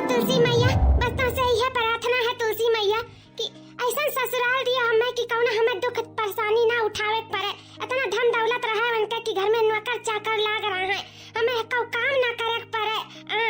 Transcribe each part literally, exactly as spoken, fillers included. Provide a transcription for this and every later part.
तुलसी मैया, बस तोहसे इहे प्रार्थना है तुलसी मैया कि ऐसन ससुराल दिया हमें कि कौनो हमें दुख परेशानी ना उठावे के पड़े। इतना धन दौलत रहे उनके कि घर में नौकर चाकर लाग रहा है, हमें कौ काम ना करे के पड़े। आ,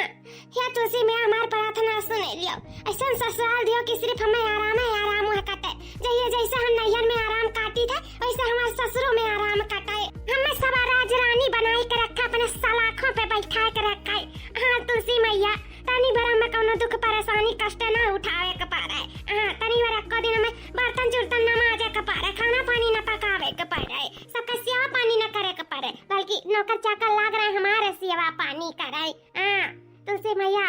हे तुलसी मैया, हमार प्रार्थना सुने लियो। ऐसन ससुराल दियो कि सिर्फ हमें आराम है, आराम है कटे। जइसे जैसे हम नैहर में आराम काटी थे, वैसे हमारे ससुरों में आराम कटे। हमें सब राज रानी बनाई के रखे, अपने सलाखों पे बैठा के रखे। हाँ तुलसी मैया, तनी भर हमें कौनो दुख परेशानी कष्ट ना उठावे के पड़े। हाँ, तनी भर एको दिन हमें बर्तन चुर्तन ना माजे के पड़े, खाना पानी ना पकावे के पड़े, सबके सेवा पानी ना करे के पड़े, बल्कि नौकर चाकर लाग रहे हमारे सेवा पानी करे। हाँ, तुलसी मैया,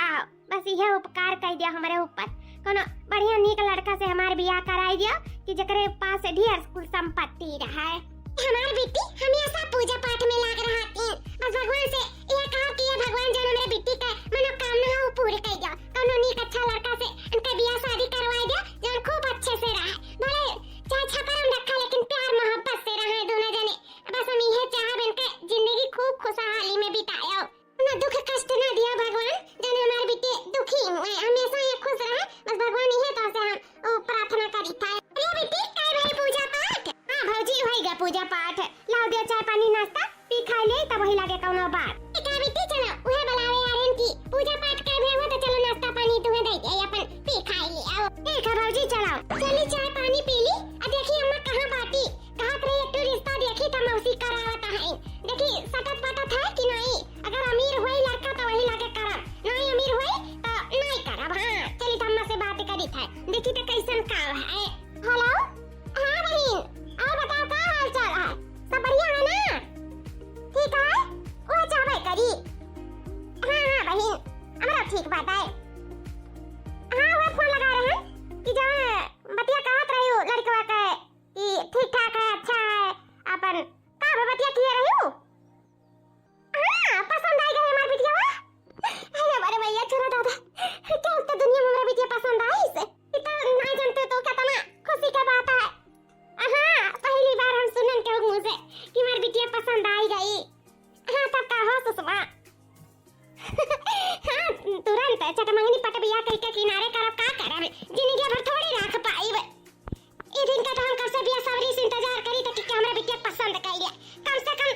बस इहे उपकार कर दिया हमरे ऊपर, कोनो बढ़िया नीक लड़का से हमार बियाह कराई दियो कि जेकरे पास ढेर कुल संपत्ति रहे। हमार बिट्टी हमेशा पूजा पाठ में लाग रहती, बस भगवान से यह कहा कि ये भगवान जो हमरे बिट्टी के मनोकामना हो पूरी कर दियो, कोनो नीक अच्छा लड़का से इनके बियाह शादी करवाई दियो जो खूब अच्छे से रहे, भले चाहे छपरा में रखा लेकिन प्यार मोहब्बत से रहे दोनों जने। बस हम इहे चाहब इनके जिंदगी खूब खुशहाली में बितायो। ना दुख कष्ट ना दिया भगवान, जौन हमार बिटिया दुखी हुए, हमेशा ये खुश रहे, बस भगवान इहे तो से हम ओ प्रार्थना करी था। अरे बिट्टी, कर भई पूजा पाठ? हाँ भौजी, होई गा पूजा पाठ। लाओ दे चाय पानी नाश्ता, पी खा ले, तब वही लागे कौनो बात। ठीक है बिट्टी, चलो, उहे बुलावे आ रहे हैं कि पूजा पाठ कर भई हुआ तो चलो नाश्ता पानी तुम्हें दे दे, अपन पी खा ले आओ। ठीक है भौजी, चलो। चली चाय पानी पी ली, आ देखी अम्मा कहाँ बाटी, कहत रही एक ठो रिश्ता देखी त मौसी करावत है। देखी सटत पटत है कि नहीं, अगर अमीर होई लड़का त वही लागे करब, नहीं अमीर होई त नहीं करब। हाँ, चली त अम्मा से बात करी था, देखी त कैसन का है। हेलो, हाँ बहिन, और बताओ का हाल चाल है, सब बढ़िया है ना? ठीक है, वो चाहबे करी। हाँ हाँ बहिन, हमरा ठीक बात है। हाँ, वो फोन लगा रहे हैं कि जो बतिया कहत रही हो लड़कवा के कि ठीक ठाक है, अच्छा है, अपन का बतिया किए रही हो? हाँ, पसंद आई गई हमार बिटिया। अरे, अरे भैया, छोरा दादा, क्या तो दुनिया में हमारा बिटिया पसंद आई से? इतना ना जानते तो कितना खुशी का बात है। हाँ, पहली बार हम सुनन के मुँह से कि हमार बिटिया पसंद आई गई। हाँ, तब का हो सुषमा? हाँ, तुरंत चटमंगनी पट बिया कई के किनारे करब, का करब? जिंदगी भर थोड़ी राख पाइब। ई दिन का तो हम कब से बिया सवरी से इंतजार करी त कि, कि हमरा बिटिया पसंद कइले। कम से कम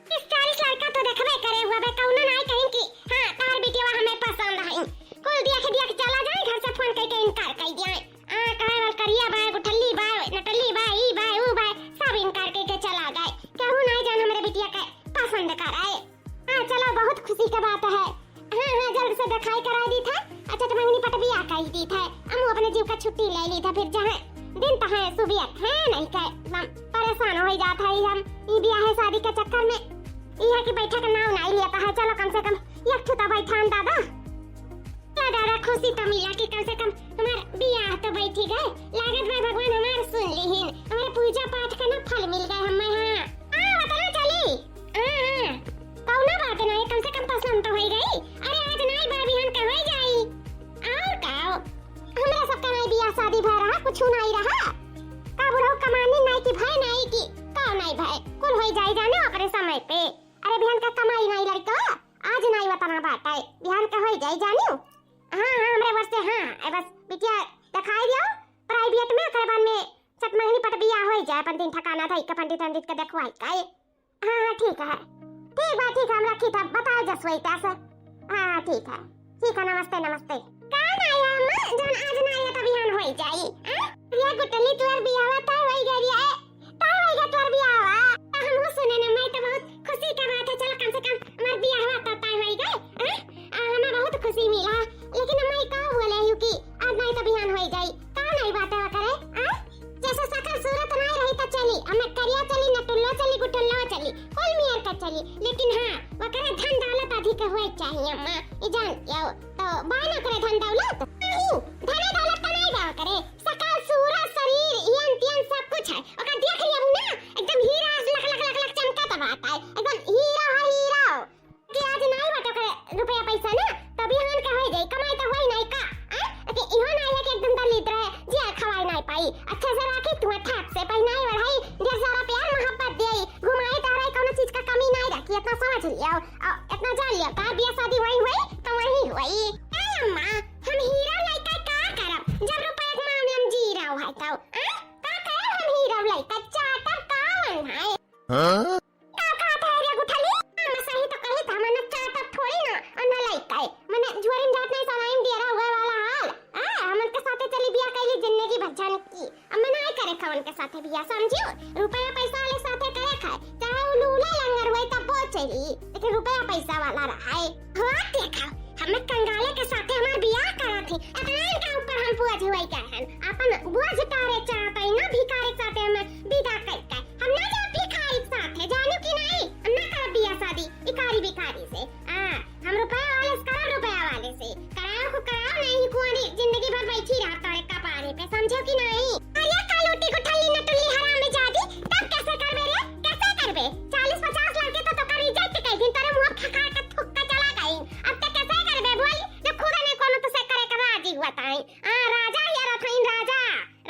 तीस चालीस लड़का तो देखबे करे हुआ बे, कौनो नाई कहीं कि हाँ, तार बिटिया हमें पसंद है। कुल दिया के, दिया के चला जाए, घर से फोन कई के इनकार कई दिया। आ, कहे वाल करिया बाय, गुठल्ली बाय, नटल्ली बाय, ई बाय, ऊ बाय, सब इनकार कई के चला गए। केहू नाई जान हमरे बिटिया के पसंद कराए। हाँ, चलो, बहुत खुशी के बात है। हाँ, हाँ, जल्द से दिखाई कराई दी था। अच्छा, तो मंगनी पट बिया कही दी था। हम अपने जीव का छुट्टी ले ली था, फिर जहाँ दिन तो है, सुबियत है नहीं के, एकदम परेशान हो जात है हम, ई बियाह शादी के चक्कर में। ई है कि बैठे के नाव नहीं लेता है। चलो, कम से कम एक ठो तो बैठान दादा। का दादा, खुशी तो मिला कि कम से कम हमार बियाह तो बैठी गए। लागत बा भगवान हमार सुन लिहिन, हमारे पूजा पाठ का ना फल मिल गए हमें। हाँ, हाँ, बता चली। हाँ, हाँ, कौनो बात नहीं, कम से कम पसंद तो होई गई। अरे, आज नहीं बा, बिहान के होई जाई। और का, हमरा सबका नहीं बियाह शादी भय रहा, कुछ नहीं रहा। का बुढ़ऊ कमानी नहीं कि भय नहीं कि का नहीं भय, कुल होई जाई जाने अपने समय पे। अरे, बिहान का कमाई नहीं लड़का, आज नाई वतना बात है, बिहान का होई जाई जानियो। हाँ, हाँ, हमरे वर्ष से, हाँ, ए बस बिटिया दिखाई दियो प्राइवेट में, ओकरे बाद में चटमंगनी पट बिया होई जाए, अपन दिन ठिकाना धई के पंडित वंडित के देखवाई का। हाँ, हाँ, ठीक है, ठीक बा, ठीक है, हम रखी था, बताओ जसवैता से। हाँ, हाँ, ठीक है, ठीक है, नमस्ते, नमस्ते। का ना आया अम्मा, जौन आज ना आया तो बिहान होई जाई, हाँ? ये गुटली तुअर बियाह था, वही गई है। का होइगा तोर बियाहवा? हमहू सुने न, मैं तो बहुत खुशी का बात है। चल, कम से कम हमार बियाहवा तो तय होइगा, हैं? आ, हमें बहुत खुशी मिला। लेकिन मैं का बोले हूँ कि आज नहीं तो बिहान होई जाई। का नहीं बात है करे, हैं? जैसे सकल सूरत नहीं रही तो चली, हमें करिया चली, नटुल्लो चली, गुटुल्लो चली, कुल मियर का चली। लेकिन हाँ, वो करे धन दौलत अधिक हुए चाहिए अम्मा, ये जान जाओ। तो बाय ना करे धन दौलत? नहीं, धन दौलत का नहीं बाय करे। सकल सूरत शरीर, यन त्यन सब कुछ है। ओकर देख लिया ना, एकदम हीरा लक लक लक लक चमकत बात है। एकदम हीरा है, हीरा। कि आज नहीं बाटे ओकरे रुपया पैसा ना, तभी हन का होई जाई, कमाई तो होई नहीं का, हैं? लेकिन इहो नहीं है कि एकदम दलिद्र है, जिया खवाई नहीं पाई। अच्छे से राखी तू ठाक से, पहनाई ओढ़ाई, ढेर सारा प्यार मोहब्बत देई, घुमाई टहराई, कोनो चीज का कमी नहीं रखी, इतना समझ लियो। आ, इतना जान लियो, का बियाह शादी वहीं हुई, तो वहीं हुई। ए अम्मा, साथे बियाह, समझियो? रुपया पैसा वाले साथे करे खाए, चाहे उ लूला लंगड़ होए तब वो चली, लेकिन रुपया पैसा वाला रहे। हाँ, देखा, हमें कंगाले के साथे हमार बियाह करा थी, इतना इनका ऊपर हम बोझ हुए क्या है? अपन बोझ तारे चाहते हैं ना, भिखारी के साथे हमें विदा कर के। हम ना जाब भिखारी के साथे, जानू कि नहीं? हम ना करब बियाह शादी इकारी भिखारी से। आ, हम रुपया वाले से करब, रुपया वाले से। कराओ को कराओ, नहीं कुंवारी जिंदगी भर बैठी रहा तोरे कपारे पे, समझो कि नहीं? अरे कालूटी को ठल्ली नटुल्ली हरामी जादी, तब कैसे करबे रे? कैसे करबे? चालीस पचास लड़के तो तोका reject कर दिन, तोरे मुंह खखा के थूक के चला गई। अब ते कैसे करबे बोल? जब खुदा ने कोनो तो से करे के राजी हुआ ताई। आ, राजा ये रथाइन राजा,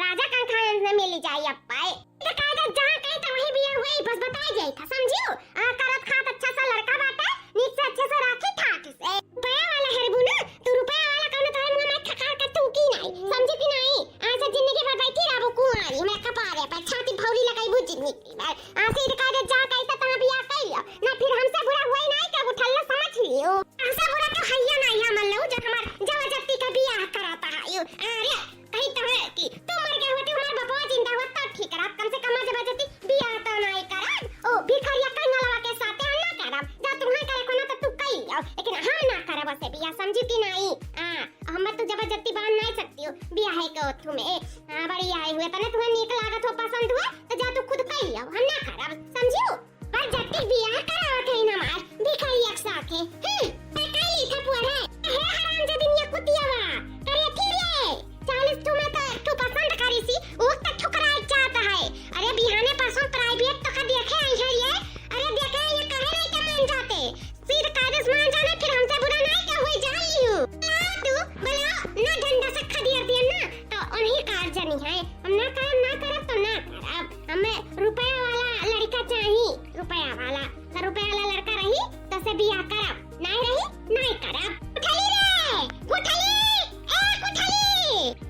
राजा का खान से मिली जाई अब पाए। तो कायदा जहाँ कहीं तो वहीं बिया हुई, बस बताई जाई था, समझियो? आ, करत खात अच्छा सा लड़का बाटे, नीक से अच्छे से राखी ठाक से। रुपया वाला हरबू ना, तू रुपया वाला कौनो तोहरे मुंह में खखार के थूकी नहीं, समझी कि नहीं? ऐसे जिंदगी भर बैठी रहबू कुंवारी, हमरा कपारे पर छाती भौरी लगाईबू जिंदगी भर। आ, सीध कायदा जा कैसे तहाँ बिया कर लियो, ना फिर हमसे बुरा हुई नहीं कबू, ठल्ला समझ लियो। हमसे बुरा तो हैया नहीं है, मान लो, जो हमार जबरदस्ती का बियाह कराता है, यू। अरे, कहीं तो है कि तू मर गया होती, हमार बपवा जिंदा हुआ तब ठीक रहा, कम से कम जबरदस्ती बियाह तो नहीं करब। ओ, भिखरिया कंगालवा के साथे हम ना करब। जा तुम्हें करे को ना तो तू कही जाओ, लेकिन हम ना करब उसे बियाह, समझी कि नहीं? हाँ, हम तो जबरदस्ती बांध नहीं सकती हूँ बियाह है के ओथू में। हाँ, बड़ी आई हुए, तने तुम्हें नीक लागत हो, पसंद हुआ, तो जा तू खुद कही जाओ, हम ना करब, समझियो? बरजत्ती बियाह करावत है ना हमार भिखारिया के साथे। हम्म, ते कई लिखा पुअर है। हे हरामजादी निया कुतियावा, करे थी रे। चालीस ठो में तो एक ठो पसंद करी सी, ऊ तो ठुकराए चाहता है। अरे बिहाने परसों private तो का देखे आई है ये। अरे देखे ये कहे नहीं के मान जाते। सीध कायदे से मान जाने, फिर हमसे बुरा नहीं के हुई जान लियो। बुलाओ तू, बुलाओ, ना डंडा से खदेड़ दिया ना, तो उन्हीं का जनी है। हम ना करब, ना करब तो ना करब। हमें रुपया वाला लड़का चाही, रुपया वाला। तो रुपया वाला लड़का रही, तो से बियाह करब, नहीं रही, नहीं करब। उठली रे, उठली, ए उठली।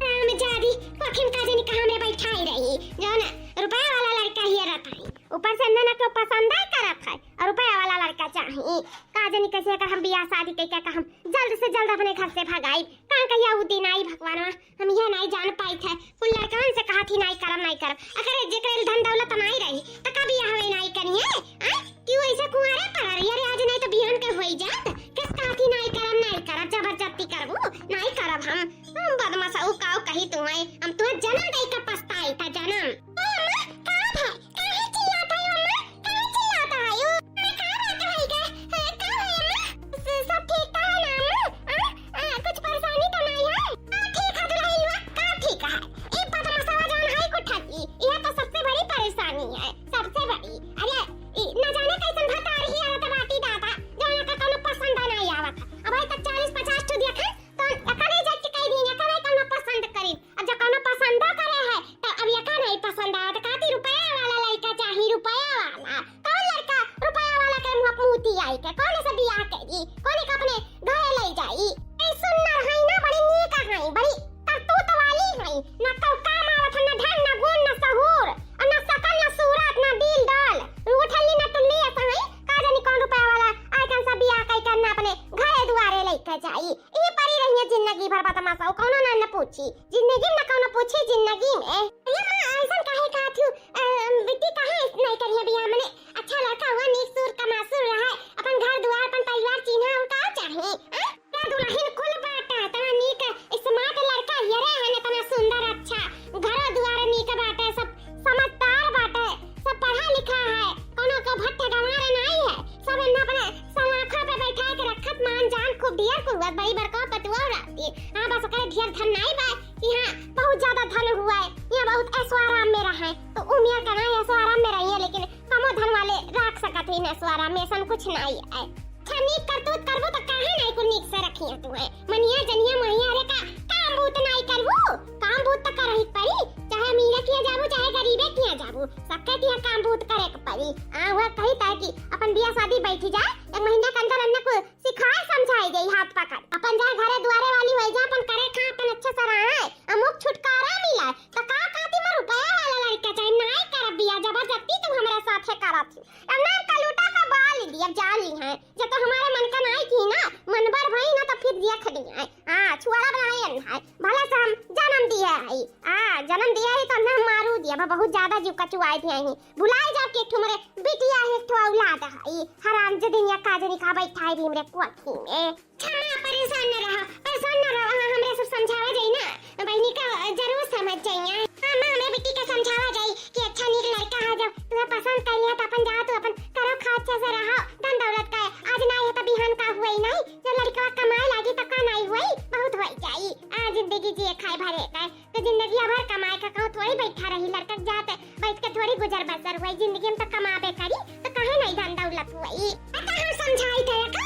हम जादी, कोखिन का जनी कहाँ में बैठाई रही, जो ना रुपया वाला लड़का ही रहता है। ऊपर से ना, ना क्यों पसंद है करत है, और रुपया वाला लड़का चाही। का जनी कैसे कर हम बियाह शादी कइके का हम जल्द से जल्द अपने घर से भगाई। का कहिया उ दिन आई भगवानवा, हम यह नहीं जान पाई थे। कुल लड़कन से कहा थी नहीं करब, नहीं करब। अगर जेकर धन दौलत नहीं रही, तो का बियाह हुई नहीं करिए? आ? क्यों ऐसे कुंवारे पड़ा रही? अरे आज नहीं तो बिहान के होई जात। किस कहा थी नहीं करब, नहीं करब, जबरदस्ती करबू, नहीं करब हम। हम बदमाश ऊ काऊ कही तुम्हें, हम तुम्हें जन्म दे के पछताई था, जन्म। ए अम्मा, का भा? काहे चिल्लात है अम्मा? काहे चिल्लात है यू? अरे का बात है का? ए, का है अम्मा? स-, सब ठीक तो है ना अम्मा? आ? आ, कुछ परेशानी तो नहीं है? आ, ठीक है दुल्हनिया, का ठीक है? ई बदमाशवा जौन है कुठा की, यह तो सबसे बड़ी परेशानी है, सबसे बड़ी। अरे, ई न जाने कैसन भतार ही आवत बाटी दादा, जौन का कोनो पसंद नहीं आवत। अब भाई तक चालीस पचास ठो देखा, तो एकरे जज कह दी, एकरे कोनो पसंद करी। अब जब कोनो पसंदो करे है, तो अब एका नहीं पसंद आवत, कहती रुपया वाला लड़का चाही, रुपया वाला। कौन लड़का रुपया वाला के मुंह पे मूती आई के? कौन से बियाह करी? कौन के अपने घरे ले जाई? ऐ सुन्नर है ना, बड़ी नीक है, बड़ी करतूत वाली है। ना तो काम आवत है, ना धन, ना गुण, ना सहूर, और ना शकल, ना सूरत, ना दिल डल। उठली ना टुल्ली ऐसा है, का जानी कौन रुपया वाला आइकन सा बियाह कई करना अपने घरे दुआरे लेके जाई। ई परी रहिए जिंदगी भर बदमाशा, कौनो ना, ना पूछी। जिंदगी में ना कौनो पूछी जिंदगी में। अरे माँ, ऐसन काहे कहत हूँ? अ, बिट्टी काहे नहीं करिए बियाह? मने अच्छा लड़का हुआ, नीक सूर कमासुर रहा, अपन घर दुआर, अपन परिवार चिन्हा, और का चाही? हैं? क्या दुल्हन कुल बाटा, तना नीक smart लड़का हियरे हन, तना सुंदर, अच्छा घर दुआर नीक बाटे, सब समझदार बाटे, सब पढ़ा लिखा है, कोनो के भट्ट गंवार नहीं है, सब इन्हें अपने सलाखा पे बैठा के रखत, मान जान खूब dear कुर्वत, बड़ी बड़का पतुआ रहती। हाँ, बस ओकरे ढेर धन नहीं बा कि हाँ, बहुत ज्यादा धन हुआ है, यहाँ बहुत ऐशो आराम में रहे, तो उमिया का ना ऐशो आराम में रही है, लेकिन कमो धन वाले रख सकत ही ऐशो आराम में, ऐसन कुछ नहीं है। अच्छा, नीक करतूत करबू त काहे नहीं कुल नीक से रखिया तू है? मनिया जनिया मोहिया रे का काम बूत नहीं करबू? काम बूत त करही पड़ी, चाहे अमीरे किया जाबू, चाहे गरीबे किया जाबू, सबके दिया काम बूत करे के पड़ी। आ, वह कही ता कि अपन बियाह शादी बैठी जाए, एक महीना के अंदर अन्य को सिखाए समझाए जाई हाथ पकड़। अपन जाए घरे दुआरे वाली होई जा, अपन करे खा, अपन अच्छे से रहे, अमुक छुटकारा मिला। तो का खाती में रुपया वाला लड़का चाहे नहीं करब बियाह, जबरदस्ती तू हमरा साथे करत ही। अब नाम का लूटा का बाल दिया, जान ली है। जब तो हमारे मन का नाई की ना, मनबर भई ना, तो फिर देख ली है। हाँ, छुआरा बनाए है, भला से हम जन्म दिया है। हाँ, जन्म दिया है तो ना मारू दिया, बहुत ज्यादा जीव कचुआए दिया ही। भुलाए जाओ कि एक ठो हमरे बिटिया है, एक ठो औलाद है। ई हरामजादिनिया का जनी कहाँ बैठा है भी हमरे कोठी में। अच्छा माँ, परेशान न रहो, परेशान न रहो, हाँ, हमरे सब समझावा जाई ना, बहिनी का जरूर समझ जाइए। हाँ माँ, हमरे बिट्टी का समझावा जाई कि अच्छा नीक लड़का है, जब तुम्हें पसंद कर लिया तो अपन जाओ, तू अपन करो, खाओ, अच्छे से रहो, धन दौलत का है, आज ना है तो बिहान का हुआ ही नहीं, जब लड़का कमाए लागी तो का नहीं हुई, बहुत हो जाई। आ, जिंदगी जिए खाए भरे का है, तो जिंदगी भर कमाए का कहूँ थोड़ी बैठा रही, लड़का के जात बैठ के थोड़ी गुजर बसर हुई, जिंदगी में तो कमाबे करी, तो काहे नहीं धन दौलत हुई। अच्छा हम समझाई थे का?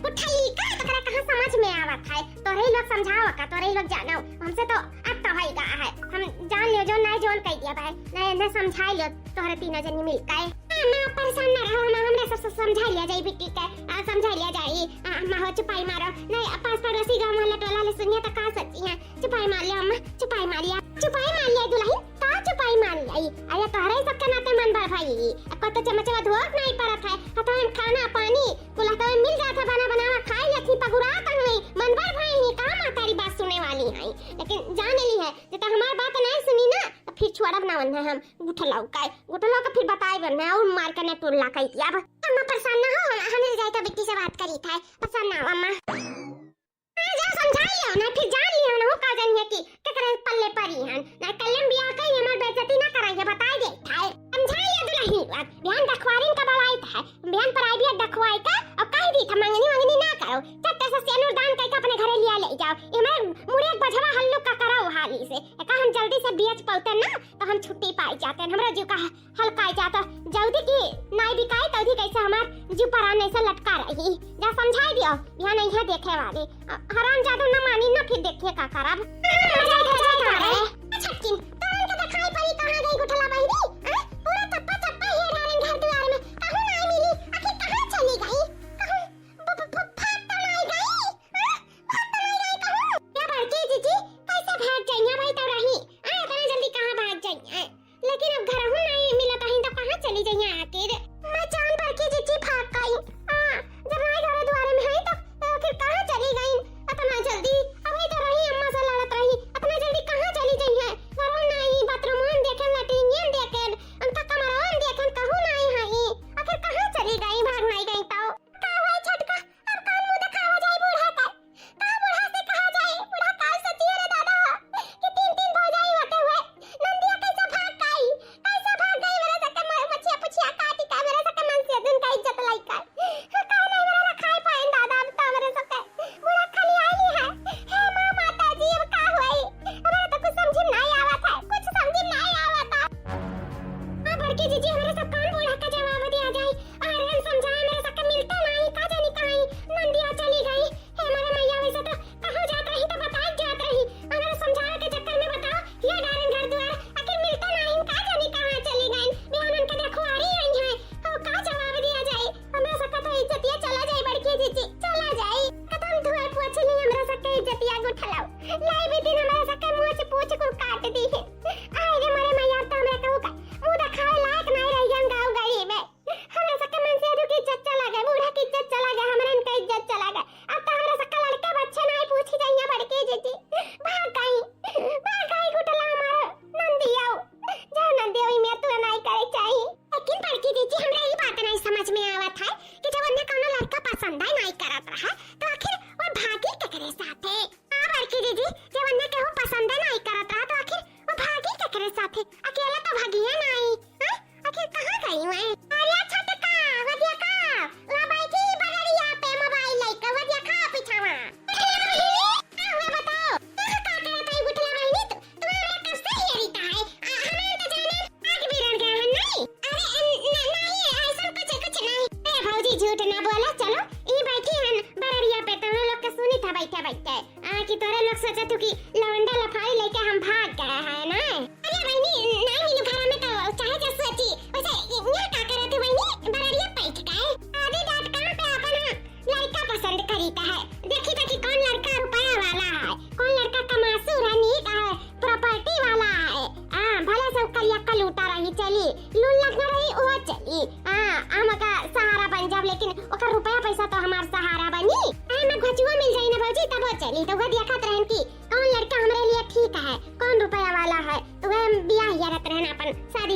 गुठली का तोरा कहाँ समझ में आवत है? तोरे लोग समझाओ का, तोरे लोग जानो, हमसे तो अब तो होई गा है, हम जान लियो जो नहीं जोन कह दिया भाई, नहीं, नहीं समझाई लियो तोहरे तीनों जनी मिल के। हाँ, माँ परेशान ना रहो, हम हमरे सब, सब समझा लिया जाई बिट्टी के, आ, समझा लिया जाई। आ, माँ हो चुपाई मारो, नहीं पास पड़ोसी गाँव वाला टोला ले सुनिए तो का सोची है। चुपाई मार लिया अम्मा, चुपाई मार लिया, चुपाई मार लिया दुल्हन, का चुपाई मार लिया? अरे तोहरे सबके नाते मन बढ़ भाई, अब तो चमचवा धोक नहीं पड़त है, हथवा में खाना पानी कुल हथवा में मिल जात है, बना बनावा खाई लेत ही, पगुरात हई, मन बढ़ भाई ही, का महतारी बात सुने वाली है, लेकिन जान ली है, जे तो हमार बात नहीं सुनी ना, तो फिर छोड़ब ना वन्हे हम, गुठलाऊ का, गुठलाऊ का फिर बताए वन्हे और मार के ने टोला कह दिया। अब अम्मा परेशान ना हो, हम, हमरे जाए तो बिट्टी से बात करी था, परेशान ना हो अम्मा। हाँ, जा समझा लियो ना, फिर जान लियो ना, वो का जानिए कि केकरे पल्ले परी हन। ना कल्ले में बियाह करी, हमार बेइज्जती ना कराई है, बताई दे। हाय, समझा लियो दुल्हन, अब बिहान दखवारिन का बड़ाई था, बिहान private दखवाई का, और कह दी था, मंगनी वंगनी ना करो, चट्टे से सेनुर दान करके अपने घरे लिया ले जाओ। ये हमारे मुड़े बझवा हल्लू का करो हाली से, एका हम जल्दी से बेच पौते ना, तो हम छुट्टी पाई जाते हैं, हमरा जीव का हल्काई जाता, जल्दी की नाई बिकाई, तौदी कैसे हमार जीव परान ऐसे लटका रही। जा समझाई दियो, यहाँ नहीं है देखे वाली। अ, हरामजादू न मानी न, फिर देखिए का करब। हाँ, जाए दे, जाए दे, अरे, छटकिन, तोरन के देखाई पड़ी कहाँ गई गुठला बहिनी? हाँ? पूरा चप्पा चप्पा ही डारेन घर दुआर में, कहूँ नाई मिली, आखिर कहाँ चली गई? कहूँ ब-, ब-, ब-, भाग तो नाई गई? हाँ? भाग तो नाई गई कहूँ? या बड़की जीजी, कैसे भाग जाइया भाई तो रही? आ, इतना जल्दी कहाँ भाग जाइया? लेकिन अब घरहू नहीं मिलत हईं, तो कहाँ चली जइहें आखिर? मैं जान बड़की जीजी भाग गई। हाँ, जब नहीं घरे दुआरे में हईं, तो आखिर कहाँ चली गईं अतना जल्दी? अबही तो रही, अम्मा से लड़त रही, अतना जल्दी कहाँ चली जइहें? घरहू नहीं, bathroom देखेन, latrine देखेन, उनका कमरवन देखेन, कहूँ नहीं हईं। आखिर कहाँ चली गईं, भाग नहीं गईं तो? का हुआ छोटका? अब कौन मुँह देखावा जाए बूढ़ा का? का बूढ़ा से कहा जाए? बूढ़ा काल सोचिए रे दादा हो कि तीन तीन भौजाई होते हुए नंदिया कैसे भाग गई? कैसे भाग गई? मेरे सके म-, मछिया पुछिया काटी का मेरे सके मन से दुन का इज्जत लाई का। का नहीं मेरे रखाए पाइन दादा, अब तो मेरे सके बूढ़ा खाली आई है। हे माँ माता जी, अब का होई? हमारे तो कुछ समझ में नहीं आवत है, कुछ समझ में नहीं आवत है। हाँ बड़की जीजी, हमारे सब कौन बूढ़ा का जवाब दिया जाए? अरे हम समझाए, मेरे सके मिलते नहीं, का जानी कहाँ नंदिया चली गई। हे मोरे मैया, वैसे तो कहूँ जात रही तो बताए जात रही। हमरा समझावे के चक्कर में बताओ, ये डारेन घर दुआर, आखिर मिलता नहीं, का जानी कहाँ चली गईं। बिहान उनके देखुआरी आई है, हो का जवाब दिया जाए? हमरा सका तो इज्जतिया चला जाए बड़की जीजी, चला जाए। खत्म धुआं पोछ ली हमरा सका इज्जतिया गुठलाओ। लाई भी दिन हमरा सका मोछ पोछ कुल काट दी है। आए रे मोरे मैया, अब तो हमरा कहूँ का मुँह देखावे लायक नहीं रह गन गाँव गली में। हमरा सका मन से अधू की इज्जत चला गए, बूढ़ा की इज्जत चला गए, हमरा इनका इज्जत चला गए। अब तो हमरा सका लड़का बच्चे नहीं पूछी जाइए बड़की जीजी। भाग गई, भाग गई गुठला हमारा नंदिया। जा नंदिया, ई में तू नहीं करे चाहिए। लेकिन बड़की जीजी, हमरा ई बात नहीं समझ में आवत है कि जब उन्हें कोनो लड़का पसंद है, नहीं करत रहा, तो आखिर वो भागी केकरे साथे? हाँ बड़की जीजी, जब उन्हें केहू पसंद है, नहीं करत रहा, तो आखिर वो भागी केकरे साथे? अकेला तो भागिए नहीं, हाँ? आखिर कहाँ गई हुए? अरे छोटका, वो देखा, वो बैठी बरड़िया पे mobile लेके, वो देखा पीछावा। का हुआ बताओ? कहाँ का करत है गुठला बहिनी? तू, तू हमरा कब से हेरी का है? आ, हमें तो जाने आज बिगड़ गया है, नहीं? अरे, न-, न-, नहीं, ऐसा कुछ, कुछ नहीं। ए भौजी, झूठ ना बोला, चलो, ई बैठी हन बरड़िया पे, तुम लोग के सुनी था बैठे बैठे। आ, कि तोरे लोग सोचत हो कि लवंडा लफारी लेके हम भाग गए हैं ना? अरे बहिनी, नहीं मिलू घर में तो चाहे जो सोची। वैसे यहाँ का करत हो बहिनी? बरड़िया पैठ गए। शादी dot com पे अपन लड़का पसंद करीता है। देखी था कि कौन लड़का रुपया वाला है, कौन लड़का कमासुर है, नीक है, property वाला है। हाँ, भले से ओकर यक्का लूटा रही, चली। लून लगना रही, वो चली। हाँ, हम ओकर सहारा बन जाब, लेकिन ओकर रुपया पैसा तो हमार सहारा बनी। हाँ, मैं घचुआ मिल जाई ना भौजी, तब वो चली। तो वो देखत रहन कि कौन लड़का हमरे लिए ठीक है, कौन रुपया वाला है, तो वह हम बियाह यारत रहन, अपन शादी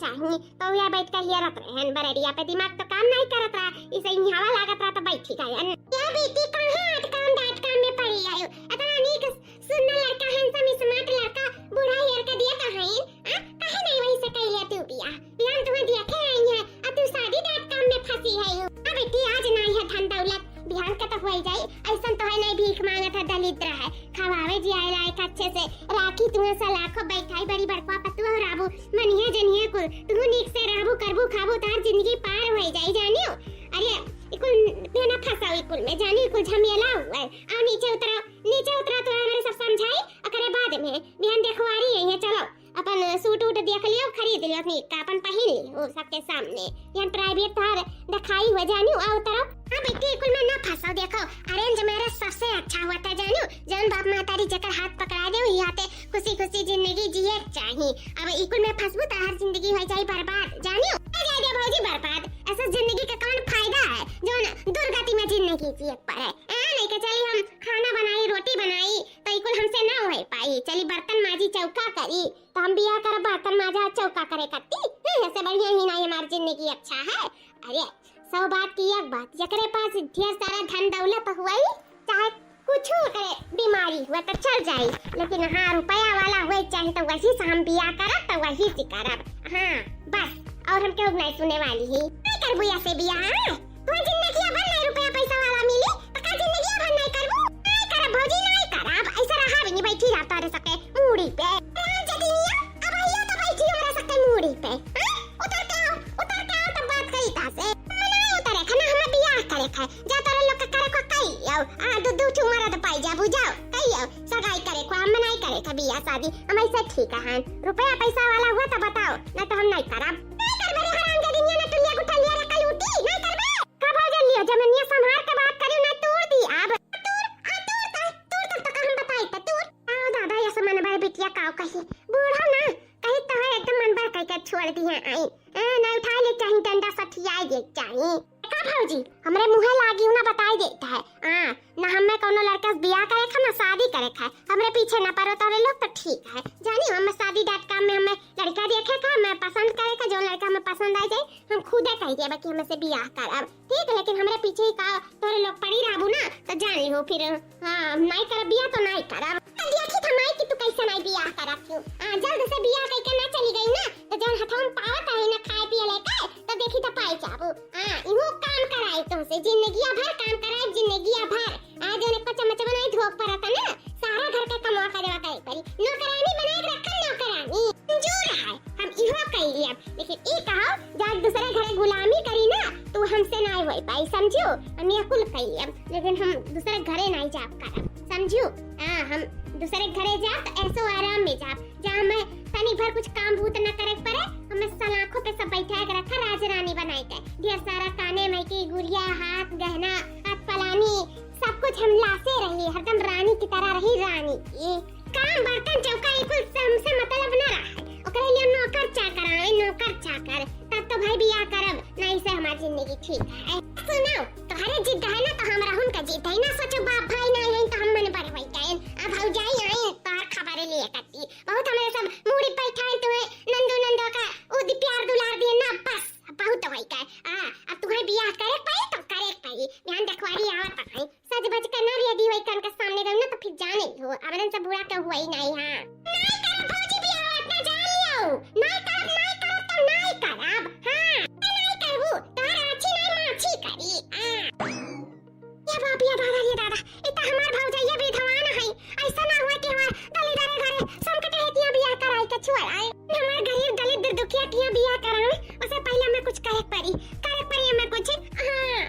चाही। पौया बैठ के हेरत रहन बरड़िया पे, दिमाग तो काम नहीं करत रहा, इसे ही हवा लागत रहा तो बैठी गयन। या बेटी, काहे आठ काम डाट काम में पड़ी आयो? इतना नीक सुंदर लड़का, handsome smart लड़का, बूढ़ा हेर के दिया तो है, आ? काहे नहीं वही से कह लिया तू बियाह? बिहान तुम्हें देखे आई है, अब तू शादी डाट काम में फंसी है यू। आ बेटी, आज नहीं है धन दौलत, बिहान का तो हो ही जाई। ऐसन तो है नहीं, भीख मांगत है, दलिद्र है, खवावे जियाए लायक अच्छे से राखी, तुम्हें सलाखो बैठाई, बड़ी बड़का पतुआ हो राबू, मनिहे जनिहे कुल, तू नीक से रहबू, करबू, खाबू, तार जिंदगी पार हो जाई, जानियो। अरे, इकुल में ना फंसाओ, इकुल में जानी, इकुल झमेला हुआ है। आओ नीचे उतरो, नीचे उतरो, तो हमारे सब समझाई, अकरे बाद में बिहान देखवारी है, ये चलो। अपन सूट उट देख लियो, खरीद लियो, अपनी का अपन पहिन लियो सबके सामने। यहाँ प्राइवेट तोहार दिखाई हुआ, जानियो, आओ तरफ। हाँ बेटी, इकुल में ना फंसो, देखो, arrange marriage सबसे अच्छा होता है, जानियो। जौन बाप महतारी जेकर हाथ पकड़ा दे, वही हाथे खुशी खुशी जिंदगी जिए के चाही। अब इकुल में फंसबू तो हर जिंदगी हो जाई बर्बाद, जानियो। हो जाए दे भौजी बर्बाद, ऐसे जिंदगी का कौन फायदा है, जौन दुर्गति में जिंदगी जिए के पड़े। ए, नहीं के चली हम खाना बनाई, रोटी बनाई, तो इकुल हमसे ना हो पाई। चली बर्तन माजी, चौका करी, तो हम बियाह करब बर्तन माजा चौका करे खाती। हम्म, ऐसे बढ़िया ही नहीं हमारी जिंदगी अच्छा है। अरे, सौ बात की एक बात, जेकरे पास ढेर सारा धन दौलत हुई, चाहे कुछ करे, बीमारी हुआ तो चल जाई, लेकिन हाँ, रुपया वाला हुए चाहे तो वही से हम बियाह करब, तो वही से करब। हाँ, बस, और हम केहू नहीं सुने वाली ही। नहीं करबू ऐसे बियाह, हाँ? तोर जिंदगी भर नहीं रुपया पैसा वाला मिली, तो का जिंदगी भर नहीं करबू? नहीं करब भौजी, नहीं करब, ऐसे रहा भी नहीं, बैठी रहा तारे सके मूड़ी पे। राम जतिनिया, अब आइयो तो बैठी हमरा सके मूड़ी पे। हाँ? उतर के आओ, उतर के आओ, तब बात करी ता से। हम नहीं उतरे खा, ना हमें बियाह करे खा। जा तोरे लोग के करे को कही आओ। आ, दू, दू ठू मरद पाई जाबू, जाओ, कही आओ। सगाई करे को, हम नहीं करे खा बियाह शादी, हम ऐसे ठीक है। रुपया पैसा वाला हुआ तो बताओ, नहीं तो हम नहीं करब। नहीं करबे रे हराम के दिन, ये ना टुलिया गुठलिया रखल उठी, नहीं करबे। का भौजन लियो, जमनिया संभार के बात करियो, ना तोड़ दी अब। तोड़, आ तोड़, तोड़, तोड़, तब तक हम बताई त तोड़। आओ दादा, ये सब मन बड़े बिटिया काव कही। बूढ़ा ना, कही तो है एकदम मन बड़ कह के छोड़ दी है आई। ए, नहीं उठाए ले चाही डंडा, सठियाए दे चाही। का भौजी, हमरे मुँहे लागी ना बताई देता है। हाँ, ना हमें कौनो लड़का से बियाह करे खा, ना शादी करे खा। हमरे पीछे ना पड़ो तोरे लोग तो ठीक है। जानी, हमें शादी डॉट कॉम में हमें लड़का देखे खा, हमें पसंद करे खा, जो लड़का हमें पसंद आ जाए, हम खुदे कह देबे कि हमें से बियाह करब। ठीक, लेकिन हमरे पीछे ही का तोरे लोग पड़ी रहबू ना, तो जानी हो फिर, हाँ, हम नहीं करब बियाह तो नहीं करब। तो देखी त माई कि तू कैसे नहीं बियाह करब क्यों? हाँ, जल्द से बियाह करके ना चली गई ना, तो जौन हथवा में पावत है ना खाए पिए लेके, तो देखी त पाई जाबू। हाँ, इहो काम कराई तुमसे, जिंदगिया भर काम कराई, जिंदगिया भर। आज जौन एको चम्मच बनाई धोक परत ना, सारा घर के कमवा करवा करे पड़ी। नौकरानी बनाए के रखल नौकरानी, मंजूर है, हम इहो कह लियब। लेकिन ई कहो, जाके दूसरे घरे गुलामी करी ना, तो हमसे ना होई पाई, समझियो? हम ये कुल कह लियब, लेकिन हम दूसरे घरे नहीं जाब करब, समझियो? हाँ, हम दूसरे घरे जाब तो ऐसो आराम में जाब, जहाँ हमें तनी भर कुछ काम भूत न करे पड़े, हमें सलाखों पे सब बैठा के रखा, राज रानी बनाए के, ढेर सारा काने में की गुड़िया, हाथ गहना, हाथ पलानी, सब कुछ हम लासे रही, हरदम रानी की तरह रही, रानी। ये काम बर्तन चौका, ये कुल से हमसे मतलब न रहा है। ओकरे लिए नौकर चाकर आए, नौकर चाकर। तब तो भाई बियाह करब, नहीं से हमारी जिंदगी ठीक है। सुनो, तुम्हारे जिद है ना तो हम रहून का जिद है ना, सोचो बाप भाई नहीं है तो हम मन बढ़ गए। अब भौजाई आई, तोहर खबर लिए करती। बहुत हमरे सब मूड़ी बैठाए तुम्हें नंदू नंदो का उद प्यार दुलार दिए ना, बस बहुत होई का। आ, अब तुम्हें बियाह करे के पड़ी तो करे के पड़ी। बिहान देखवारी आवत है। सज बज के ना ready होई कान के सामने रहू ना तो फिर जाने हो। हमरन से बुरा के हुआ ही नहीं, हाँ। नहीं करब भौजी बियाह, इतना जान लियो। नहीं करब, नहीं करब तो नहीं करब। हाँ, नहीं करबू, तोहर आछी नहीं माछी करी। हाँ। ये बाप, ये दादा, ये दादा, ई त हमार भौजैया विधवान है। ऐसा ना हुआ कि हमार दलिदरे घरे संकट हेतिया बियाह कराई के छोड़ आए। हमार गरीब दलित दुर्दुखिया किया बियाह करावे, उसे पहले हमें कुछ करे पड़ी, करे पड़ी हमें कुछ। हाँ।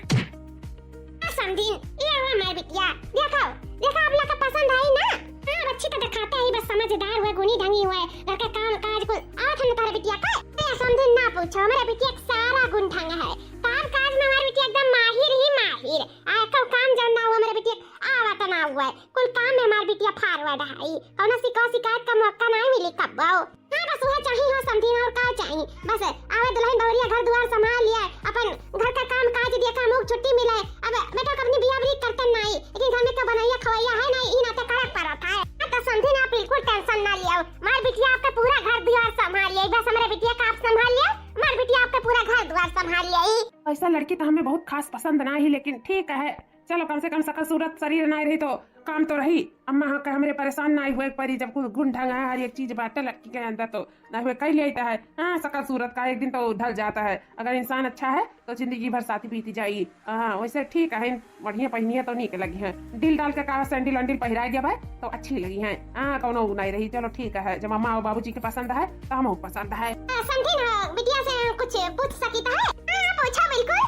आ समधिन, ये हुआ हमार बिटिया। देखो, देखो आप लोग का पसंद आई ना? हाँ, बच्ची तो दिखाते ही बस समझदार हुए, गुनी ढंगी हुए, घर के काम काज कुल आवत है ना तारे बिटिया का। ए समधिन ना पूछो, हमारे बिटिया के सारा गुण ढंग है। काम काज में हमारी बिटिया एकदम माहिर ही माहिर। आ, एको काम जौन ना हुआ, हमरे बिटिया आवत ना हुआ। कुल काम में हमार बिटिया forward है। कौनो शिकवा शिकायत का मौका नहीं मिली कब्बो। हाँ, बस वह चाही हो समधिन, और का चाही? बस आवे दुल्हन बहुरिया, घर दुआर संभाल लिया, अपन घर का काम काज दिया, काम छुट्टी मिले। अब बेटा को अपनी बिया बरी करते नहीं, लेकिन घर में तो बनैया खवैया है नहीं, ई नाते करक पड़त है। हाँ, तो समधिन आप बिल्कुल tension ना लियो, हमार बिटिया आपका पूरा घर दुआर संभाल लिया, बस हमरे बिटिया का आप संभाल लिया। संभाल लेई। ऐसा लड़की तो हमें बहुत खास पसंद ना ही, लेकिन ठीक है, चलो कम से कम सकल सूरत शरीर ना रही तो काम तो रही। अम्मा हाँ के हमरे परेशान ना हुए परी, जब कुल गुण ढंग है, हर एक चीज बाटे लड़की के अंदर, तो ना हुए कई लेता है। हाँ, सकल सूरत का एक दिन तो ढल जाता है, अगर इंसान अच्छा है तो जिंदगी भर साथ बीत जाई। हाँ, वैसे ठीक है, बढ़िया पहिनिया तो नीक लगी हैं, दिल डाल के का सैंडल वैंडल पहिरा गया भाई तो अच्छी लगी हैं। हाँ, कौनो उ नहीं रही। चलो ठीक है, जब अम्मा और बाबूजी के पसंद है तो हम पसंद है। आ, समझी ना, बिटिया से कुछ पूछ सकी तो है? हाँ, पूछो बिल्कुल।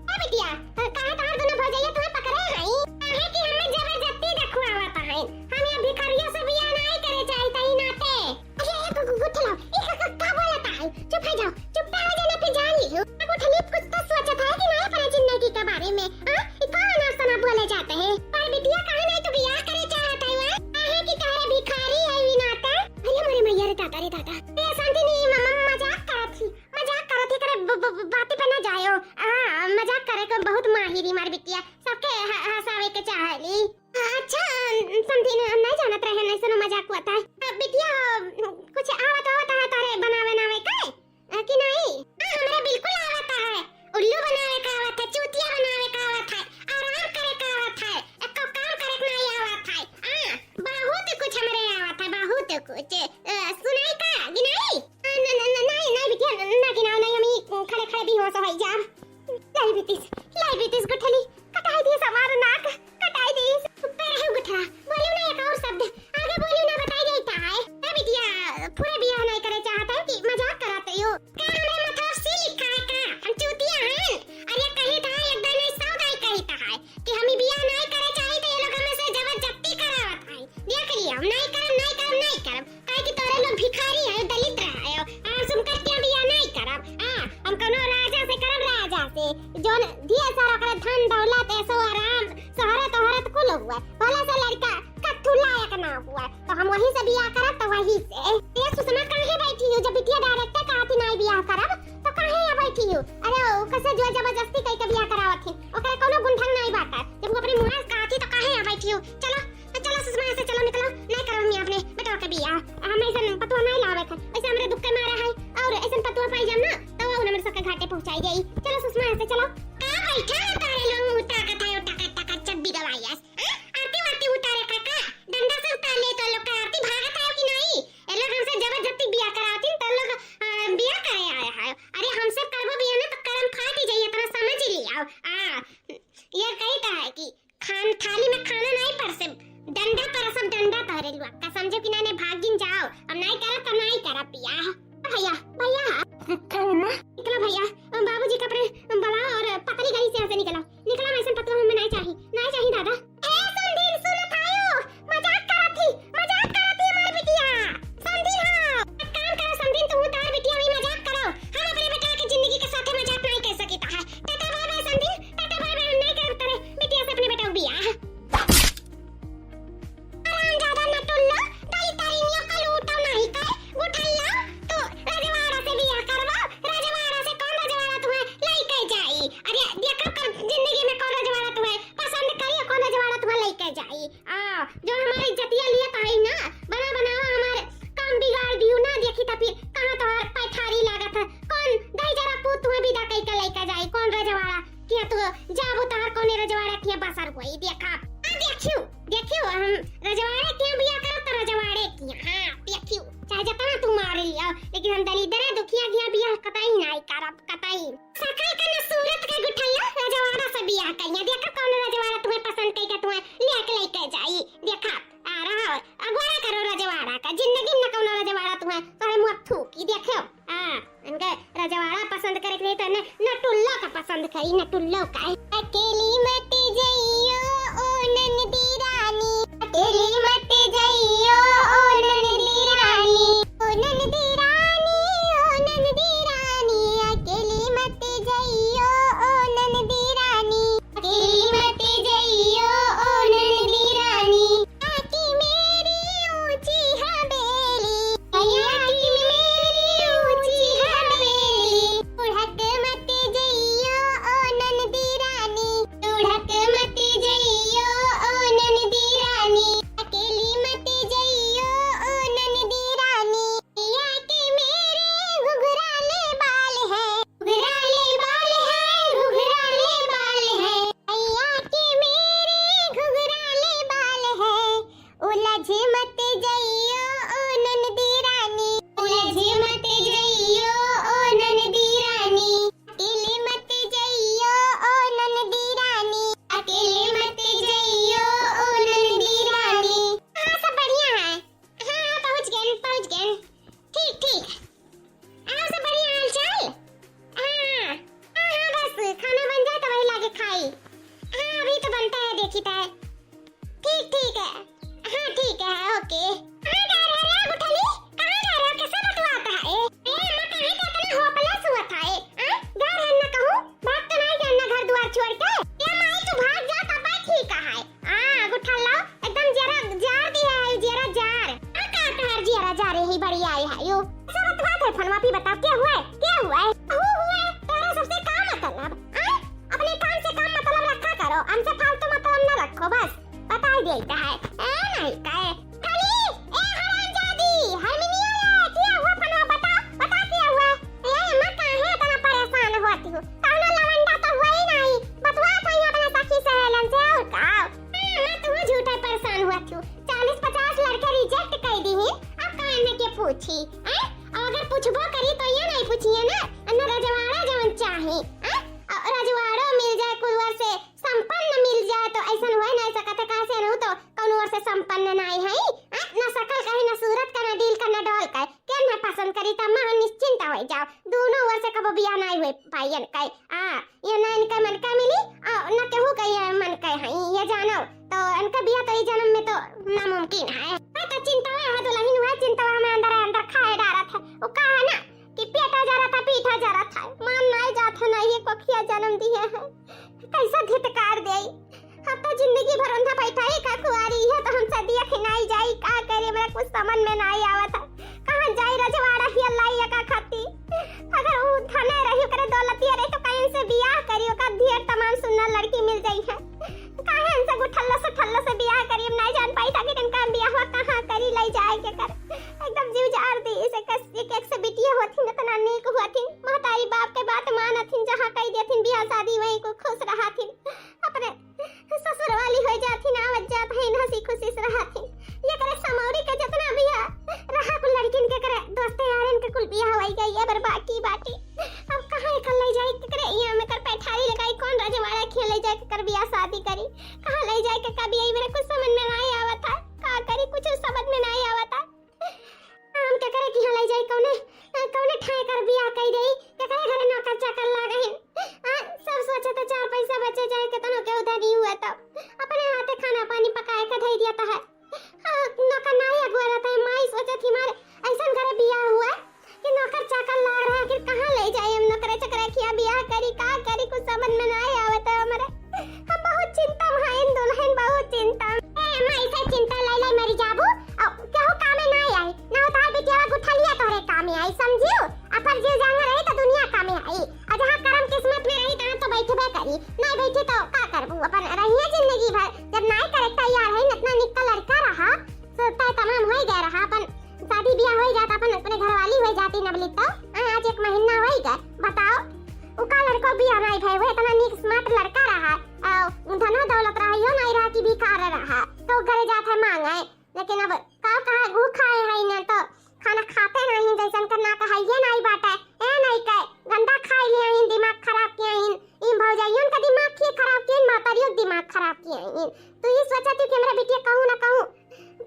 ए बिटिया, काहे तोहर दुनो भौजैया तुम्हें पकड़े हई? काहे कि हमें जबरदस्ती देखुआवत हई। हम ये भिखारियों से बियाह नहीं करे चाहित हई नाते। अरे, ए गु-, गु-, गुठलो, ई का, का, का बोलत है? चुप हो जाओ, चुप हो जाओ, ना फिर जान लियो। गुठली कुछ तो सोचत है कि नहीं अपने जिंदगी के बारे में, हाँ? ई कौन अफसाना बोले जाते हैं? पर बिटिया काहे नहीं तू बियाह करे चाहत है, वा? काहे कि तोहरे भिखारी है ई नाते? अरे मोरे मैया रे दादा रे दादा। ए, समधिन, म-, म-, मजाक करत ही, मजाक करत ही, करे ब-, ब-, ब-, बातें पे ना जायो। हाँ, मजाक करे के बहुत माहिर ही मार बिटिया, सबके ह-, हंसावे के चाहेली। अच्छा, समधिन, हम नहीं जानत रहे, नहीं सुनो मजाक हुआ था। अब बिटिया, कुछ आवत आवत है तोरे बनावे नावे के, अ, कि नहीं? हाँ, हमरे बिल्कुल आवत है। उल्लू बनावे का आवत है, चूतिया बनावे का आवत है, आराम करे का आवत है, एको काम करे के नहीं आवत है। हाँ, बहुत कुछ हमरे आवत है, बहुत कुछ। अ, सुनाई का, गिनाई? अ, न, न, न, नहीं, नहीं बिटिया, न, न गिनाओ, नहीं, हम ई खड़े खड़े बेहोश हो जाब। लाई बीतीस, लाई बीतीस गुठली, कटाई दिए हमार नाक, कटाई दिए। चुप्पे रहो गुठला, बोलियो ना एक और शब्द, आगे बोलियो ना, बताई देता है। ए बिटिया, पूरे बियाह नहीं करे चाहत है कि मजाक करत हो? का हमरे मथवा सी लिखा है का? हम चूतिया हैं? अरे कही था एक दाई नहीं सौ दाई कही था है कि हम ई बियाह नहीं करे चाहित है, ये लोग हमें से जबरदस्ती करावत है। देख लिया, हम नहीं करब, नहीं करब, नहीं करब। काहे कि तोरे लोग भिखारी है, दलिद्र है, आ, हम उनकर क्या बियाह नहीं करब। हाँ, हम कौनो राजा से करब, राजा से, जौन ढेर सारा ओकरे धन दौलत, ऐशो आराम, शोहरत ओहरत कुल हुआ, भला से लड़का कत्थू लायक ना हुआ, तो हम वही से बियाह करब, तो वही से। ये सुषमा काहे बैठी हो, जब बिटिया direct कहती नहीं बियाह करब, तो काहे यहाँ बैठी हो? अरे, ओकर से जोर जबरदस्ती कई के बियाह करावत है, ओकरे कौनो गुण ढंग नहीं बाटे, जब वो अपने मुँह से कहती तो काहे यहाँ बैठी हो? चलो, ए, चलो सुषमा, यहाँ से चलो, निकलो, नहीं करब हम अपने बेटवा के बियाह। हम ऐसन पतुआ नहीं लावे थे, ऐसे हमरे दुख के मारा है, और ऐसन पतुआ पाई जाम ना, तो वो हमरे सबके घाटे पहुँचाई जाई। चलो सुषमा, यहाँ से चलो। का बैठा है तारे लोग मुँह ताकत है, ताकत, ताकत चड्डी गवाई है, हैं? आरती वारती उतारे का, का? डंडा से उतार ले तो लोग का आरती भागत है कि नहीं? ये लोग हमसे जबरदस्ती बियाह करावतीन, तो लोग, अ, बियाह करे आया है। अरे हमसे करबो बियाह ना तो करम फाट ही जाई, इतना समझ ही लिया। आ, ये कहता है कि खान, थाली में खाना नहीं परसे, डंडा परसब, डंडा तोहरे लुआ का, समझो कि नहीं, नहीं, भागिन जाओ, अब नहीं करब तो नहीं करब बियाह। भैया, भैया। का मम्मा? निकलो भैया, बाबूजी के अपने बुलाओ और पतली गली से यहाँ से निकलो, निकलो, ऐसन पतोह हमें नहीं चाही, नहीं चाही दादा। ए समधिन, सुनत आयो, मजाक करत ही, मजाक करत ही हमार बिटिया। समधिन हो, एक काम करो समधिन, तू तार बिटिया भी मजाक करो, हम अपने बेटा के जिंदगी के साथे मजाक नहीं कर सकित है। टाटा बाय बाय समधिन, टाटा बाय बाय, हम नहीं करब तोरे बिटिया से अपने बेटा के बियाह। हरामजादा नटुल्लो, दलितरिनियो का लूटो नहीं कर, गुठल्लो, तू रजवाड़ा से बियाह करबो, रजवाड़ा से कौन रजवाड़ा तुम्हें लइके जाई? अरे, देखो कर जिंदगी में कौन रजवाड़ा तुम्हें पसंद करी, कौन रजवाड़ा तुम्हें लइके जाई? आ, जो हमारी इज्जतिया लिए ताई ना, बना बनावा हमारे काम बिगाड़ दियो ना, देखी त फिर कहाँ तोहार पैठारी लागत है, कौन दही जरा पूत तुम्हें विदा कई के लइके जाई, कौन रजवाड़ा? किया तू जाबो तहार कौने रजवाड़ा किया बसर होई, देखा। हाँ, देखियो, देखियो, हम रजवाड़े किया बियाह करब तो रजवाड़े किया, हाँ, देखियो, चाहे जतना तू मार लिया, लेकिन हम दलिद्दर दुखिया किया बियाह कतई नाई करब, कतई। सकल के न सूरत के गुठैया रजवाड़ा से बियाह कइया, देखा कौन रजवाड़ा तुम्हें पसंद कई के तुम्हें लिया के लइके जाई, देखा, आ रहा हो, अगुवारा करो रजवाड़ा का, जिंदगी में न कौनो रजवाड़ा तुम्हें, तोहरे मुँह थूकी, देखियो। हाँ, इनके रजवाड़ा पसंद करे के नहीं तो इन्हें नटुल्लो का पसंद करी, नटुल्लो का। अकेली मत जइयो ओ ननदी रानी, अकेली मत जइयो ओ ननदी रानी, ओ ननदी रानी, ओ ननदी रानी, अकेली मत जइयो ओ ननदी रानी, अकेली मत जइयो ओ ननदी रानी। काकी मेरी ऊंची हवेली, काकी मेरी ऊंची हवेली, बुढ़क मत जइयो ओ ननदी रानी, ये बताओ, के हुआ है? के हुआ है? हु हुआ है? तोहरा सबसे का मतलब? आय? अपने काम से काम मतलब रखा करो, हमसे फालतू मतलब न रखो बस। बताइ देइत है। ए नहीं कहे। खाली, ए हरामजादी, हरमिनिया रे, के हुआ फोनवा? बता, बता के हुआ। ए अम्मा, काहे इतना परेशान होत हो? कौनो लवंडा तो हुआ ही नहीं। बतवा था ही अपने सखी सहेलन से और का? हाँ, अम्मा, तू झूठा परेशान होत हो। चालीस पचास लड़के reject कइ दिहिन, अब काहे न के पूछी, हैं? और अगर पूछबो करी तो ये नहीं पूछिए ना, न रजवाड़ा जवन चाही, हैं? और रजवाड़ो मिल जाए, कुल ओर से संपन्न मिल जाए तो ऐसन होए नहीं सकत है, काहे से अनहू तो कौनो ओर से संपन्न नहीं है, हैं? न सकल कहे, न सूरत का, न डील का, न डौल का, के न पसंद करी, त अम्मा निश्चिंत हो जाओ, दोनों ओर से कबो बियाह नहीं हुए पाई इनका। आ, ये ना इनका मन का मिली, आ, ना केहू का ये मन का है, ये जानो। तो इनका बियाह तो ई जन्म में तो नामुमकिन है। हाँ, तो चिंतवा है दुल्हन, वह चिंतवा में अंदर अंदर खाए डारत है। वो कहा ना कि पेटा जरत है, पीठा जरत है, मान नाई जात है, ना ये कोखिया जन्म दिए है, कैसा धिक्कार देई। हम तो जिंदगी भर उन्हें बैठाई का कुआरी है, तो हम सदिया खिनाई जाई, का करी, हमरा कुछ समझ में नाई आवत है। कहाँ जाई रजवाड़ा हिया लाई एका खाती? अगर ऊ धने रही, ओकरे दौलतिया रही, तो कहीं से बियाह करी, ओकर ढेर तमाम सुंदर लड़की मिल जाई है। काहे इनसे गुठल्लो से ठल्लो से बियाह करी, हम नहीं जान पाई था कि इनका हम बियाह कहाँ करी, लाई जाए के कर। एकदम जीव जार दी इसे कस, एक एक से बिटिया होथिन, इतना नीक होथिन, महतारी बाप के बात मानथिन, जहाँ कही देथिन बियाह शादी वहीं को खुश रहथिन। अपने ससुर वाली हो जाथिन, आवत जात है, हंसी खुशी से रहथिन। ये करे समौरी के जितना भी है, रहा कुल लड़किन के करे, दोस्त यारन के कुल बियाह होई गई, ये बर बाकी बाटी। अब कहाँ एकल ले जाई, केकरे यहाँ में कर पैठारी लगाई, कौन रजवाड़ा खेले जाए, केकर बियाह शादी करी, कहाँ ले जाए के कभी आई, मेरे कुछ समझ में नहीं आवत है, का करी, कुछ समझ में नहीं आवत है। हम केकरे किहाँ लइ जाई, कौने, कौने ठाए कर बियाह कइ देई, केकरे घरे नौकर चाकर लागहिन। आ, सब सोचे तो चार पैसा बचे, चाहे केतनो केहू धनी हुआ तब। अपने हाथे खाना पानी पकाए के धइ दिया तो है। आ, नौकर नाई अगुआ रहता है, माई सोचत ही मारे ऐसन घरे बियाह हुआ कि नौकर चाकर लाग रहा, आखिर कहाँ लइ जाई हम नौकरे चकरे किहाँ बियाह करी, का करी, कुछ समझ में नाई आवत है हमरे। हम बहुत चिंता में हईन दुल्हन, बहुत चिंता में। ए अम्मा, ऐसे चिंता लाई लाई मरी जाबू, अउ केहू कामे ना आई, ना उतार बिटियावा गुठलिया तोहरे कामे आई, समझियो? अपन जीव जांगर रही तो दुनिया कामे आई, अउ जहाँ करम किस्मत में रही तहाँ तो बैठबे करी, नहीं बैठी तो का करबू, अपन रहिए जिंदगी भर। जब नाई करे तैयार है, इतना निक्का लड़का रहा, सोता तमाम हो गया रहा, अपन शादी बियाह हो जाता, अपन अपने घरवाली हो जाती नबली तो। आ, आज एक महीना हो गया, बताओ, उ का लड़को बियाह नहीं भय, वो इतना नीक smart लड़का रहा, आ, धनो दौलत रहा, यो नहीं रहा कि भिखार रहा, तो घरे जात है मांगे। लेकिन अब का कहा, वो खाए है ना तो खाना खाते नहीं, जैसन का ना कहाइए नहीं बाटे। ए नहीं कहे, गंदा खाई लिया इन, दिमाग खराब किया इन, इन भौजाइयों का दिमाग किए खराब किया इन, महतारियों का दिमाग खराब किया इन। तू ये सोचा तू कि हमरा बिटिया कहूँ ना कहूँ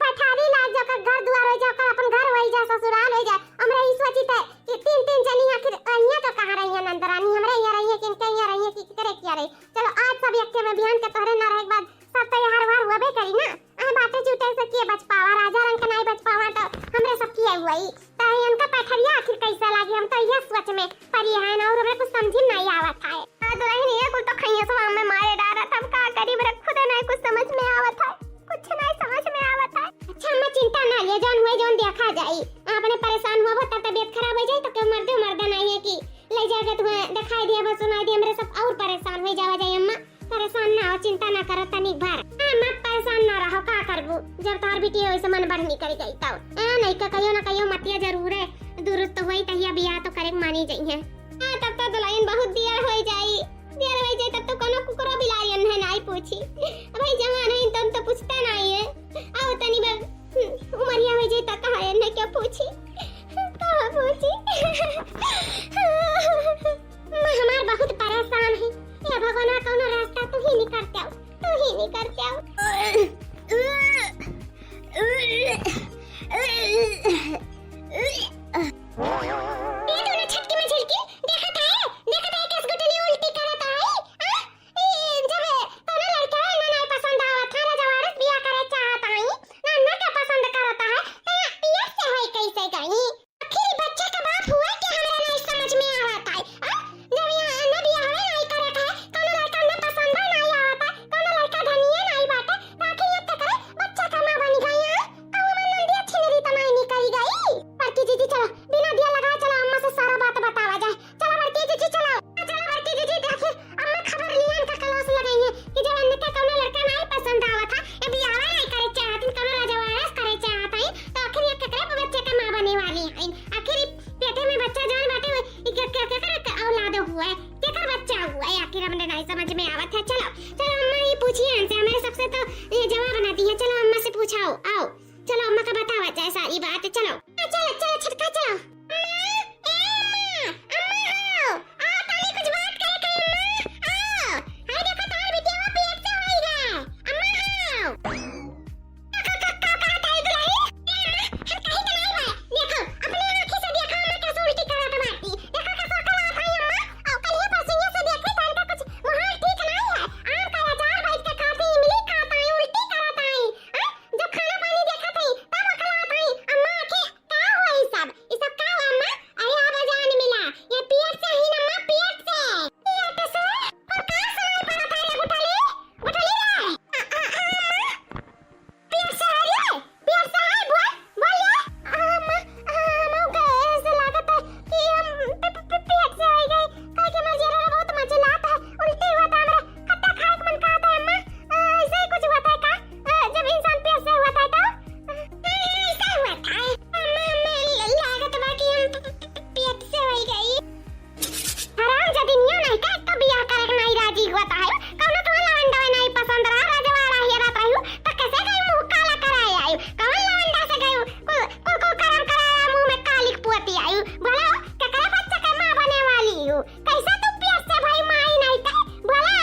पठारी लाग जा, ओकर घर दुआर होइ जा, ओकर अपन घर होइ जा, ससुराल होइ जा। हमरा ई सोचित है कि तीन तीन जनी आखिर अइहें तो कहाँ रहिहें नंदरानी, हमरे यहाँ रहिहें कि इनके यहाँ रहिहें कि केकरे किहाँ रही। चलो आज सब एक्के में, बिहान के तोहरे ना रहे के बाद सब तो यार वार हुआ बे करी ना। अहे बाटे चूटे से के बच पावा, राजा रंग के नाई बच पावा तो हमरे सब किहाँ हुआ ही। तो इनका पैठरिया आखिर कैसा लागी, हम तो यह सोच में परी है ना, और हमरा कुछ समझ में नहीं आवत है। आ दुल्हन ये कुल तो खइया से में मारे डारा था, अब का करी, मेरा खुद नहीं कुछ समझ में आवत है, कुछ नहीं समझ में आवत है। अच्छा अम्मा चिंता ना लिया, जौन हुए जौन देखा जाई, अपने परेशान हुआ बहुत तबियत खराब हो जाए तो के मर्दे मर्दा नहीं है कि ले जाके तुम्हें दिखाई दिया, बस सुनाई दिया, मेरे सब और परेशान हो जावा जाए अम्मा। परेशान ना हो, चिंता ना करो तनिक भर। हाँ, मत परेशान ना रहो, का करबू, जब तोहर बिटिया वैसे मन बढ़नी कर गई तब। ए, नहीं का कहियो ना कहियो मतिया जरूर है, दुरुस्त होई तहिया बियाह तो करे के मानी जइहें। हाँ, तब तो दुल्हन बहुत दियर होई जाई, दियर होई जाई, तब तो कोनो कुकुरो बिलारियन है नाई पूछी। भाई जवान है, तब तो पूछता नहीं है। आओ तनी बार, हम्म, उमरिया होई जाई, तब कहाँ है, नहीं क्या पूछी, कहाँ पूछी। मैं हमार बहुत परेशान है। ए भगवान, कौनो रास्ता तू ही निकल के आओ, तू ही निकल के आओ। ए हुए, केकर बच्चा हुए, आखिर हमरे नाहीं समझ में आवत है। चलो, चलो अम्मा, ये पूछिए हमसे, हमरे सबसे तो ये जवाब ना दिए। चलो अम्मा से पूछाओ, आओ, चलो अम्मा का बतावा जाए सारी बात। चलो, चलो, चलो छोटका, चलो। अम्मा, ए अम्मा, अम्मा आओ, आओ, तनी कुछ बात करे के, अम्मा, आओ। हाय देखो, तोहर बिटिया पेट से होई गए, अम्मा आओ। का, का, का, का कहत है दुलारी? ए अम्मा, हम कहीं तो नहीं बा। देखो, अपने आँखी से देखो, अम्मा कैसे उल्टी करत बाटी। देखो कैसे अकलात है अम्मा। और कल ही परसों से देखी तो इनका कुछ माहौल ठीक नहीं है। आम का अचार बैठ के खाती, इमली खाता है, उल्टी करत है। हाँ? जब खाना पानी देखत है, तब अकलात है। अम्मा आँखें का हुआ ई सब? ई सब का हुआ अम्मा? अरे अब जान मिला, ये पेट से ही ना अम्मा, पेट से। पेट से? और का सुनाई पड़त है रे गुठली? गुठली रे? आ, आ, आ, अम्मा? पेट से है रे? पेट से है? बोल, बोल रे। आ, अम्मा, आ, अम्मा, कैसे लागत है कि हम पे, पे, पे, पेट से हो गई। काहे कि हमार जियरा बहुत मचलात है, उल्टी हुआ था हमरा, खट्टा खाए के मन कहत है अम्मा। आ, ऐसे ही कुछ हुआ था का? आ, जब इंसान पेट से हुआ था तो? आ, ऐसे हुआ था। अम्मा, हमें ल-, लागत बा कि हम प-, प-, प-, पेट से हो गई। हराम जदिनिया नहीं का, एक तो बियाह करे के नहीं राजी हुआ था है। कौनो तो लवंडा नहीं पसंद रहा, रजवाड़ा हेरत रही, तो कैसे गई मुंह काला कराए आई? कौन लवंडा से गई? कुल, कुल, कुल करम कराया, मुंह में कालिक पोती आई। बोला, केकरे बच्चे के माँ बने वाली हूँ? कैसा तू पेट से भाई माई नहीं का? बोला,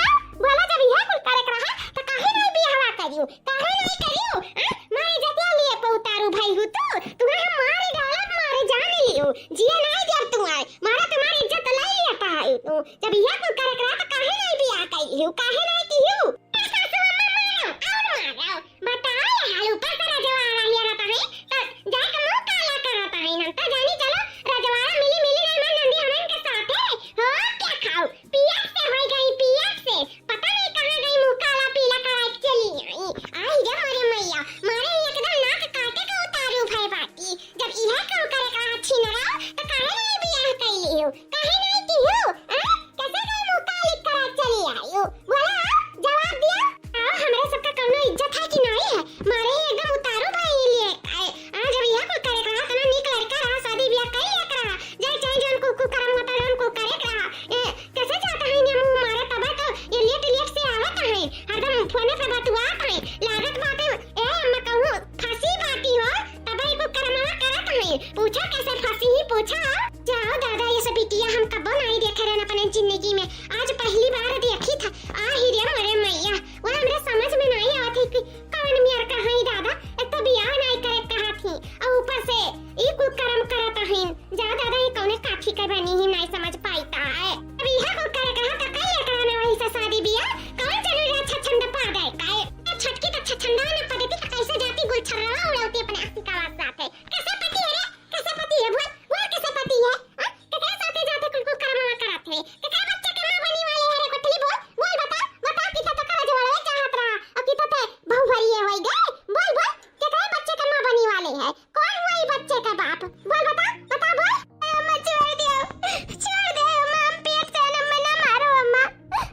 बोला, जब यह कुल करे के रहा, तो काहे नहीं बियाहवा करियो? काहे नहीं करियो? आ? मारे जतिया लिए पे उतारू भाई हूँ तू? तुम्हें हम मारे डालब, मारे जान लियो। जिए नहीं देब तुम्हारे। मारा तुम्हारी इज्जत ले लिया था तू। जब यह कुल करे के रहा, तो काहे नहीं बियाह करियो? काहे नहीं कियो? ए सासू अम्मा मारो, और मारो। बताओ, ये हाल ऊपर से रजवाड़ा हेरत है, तो जाके मुंह काला करत है। हम तो जानी, चलो, रजवाड़ा मिली, मिली नहीं, मैं नंदी हमन के साथे। हो, क्या खाओ? पेट से हो गई, पेट से। पता नहीं कहाँ गई, मुंह काला पीला कराए के चली आई। आई रे मोरे मैया, मारे एकदम नाक काटे के उतारू भय बाटी। जब इहे काम करे का अच्छी न रहो, तो काहे नहीं बियाह कैली हो? काहे नहीं की हो? आ? कैसे गई मुंह काली कराए के चली आई हो? बोला, जवाब दिया। आओ, हमरे सबका कौनो इज्जत है कि नहीं है? मारे ही एकदम उतारू भय लिए। आए, आ, जब इहे कुल करे का रहा, तना नीक लड़का रहा, शादी बियाह कर लिया करा। जाए चाहे जौन कुल, कुल करम होता, जौन कुल करे का रहा। ए, कैसे जाता है इन्हें मुंह मारे, तबे तो ये लेट लेट से आवत है, हरदम फोने पे बतुआत है। लागत बाटे, ए अम्मा कहूँ फंसी बाटी हो, तबे कुल करमवा करत है। पूछा कैसे फंसी ही पूछा। जाओ दादा, ये सब बिटिया हम कबो नहीं देखे रहन अपने जिंदगी में, आज पहली बार देखी था। आ ही रे मोरे मैया, वो हमरे समझ में नहीं आवत है कि कौन मियर का है दादा, एक तो बियाह नहीं करे कहा थी और ऊपर से ई कुल करम करत है। जा दादा, ये कौने काठी के बनी ही, नहीं समझ पाइता है। अब यह कुल करे कहा तो कई एकरा में वही से शादी बियाह, कौन जरूरी है छछंद पा गए काए? ए छटकी तो छछंदा न पा देती तो कैसे जाती गुलछर्रा उड़ौती अपने आशिकावा साथे? कैसे पति है रे? कैसे पति है? बोल, बोल कैसे पति है? हाँ? केकरा साथे जाते कुल कुल करमवा करत है? केकरा बच्चे के माँ बनी वाले है रे गुठली? बोल, बोल बता, बता कि तो तोका रजवाड़ा चाहत रहा, अब कि तो ते बहु भरिए होई गए। बोल, बोल, केकरा बच्चे के माँ बनी वाले है? कौन हुआ ई बच्चे का बाप? बोल बता, बता बोल। अम्मा छोड़ दे, छोड़ दे अम्मा, हम पेट से अम्मा ना मारो अम्मा।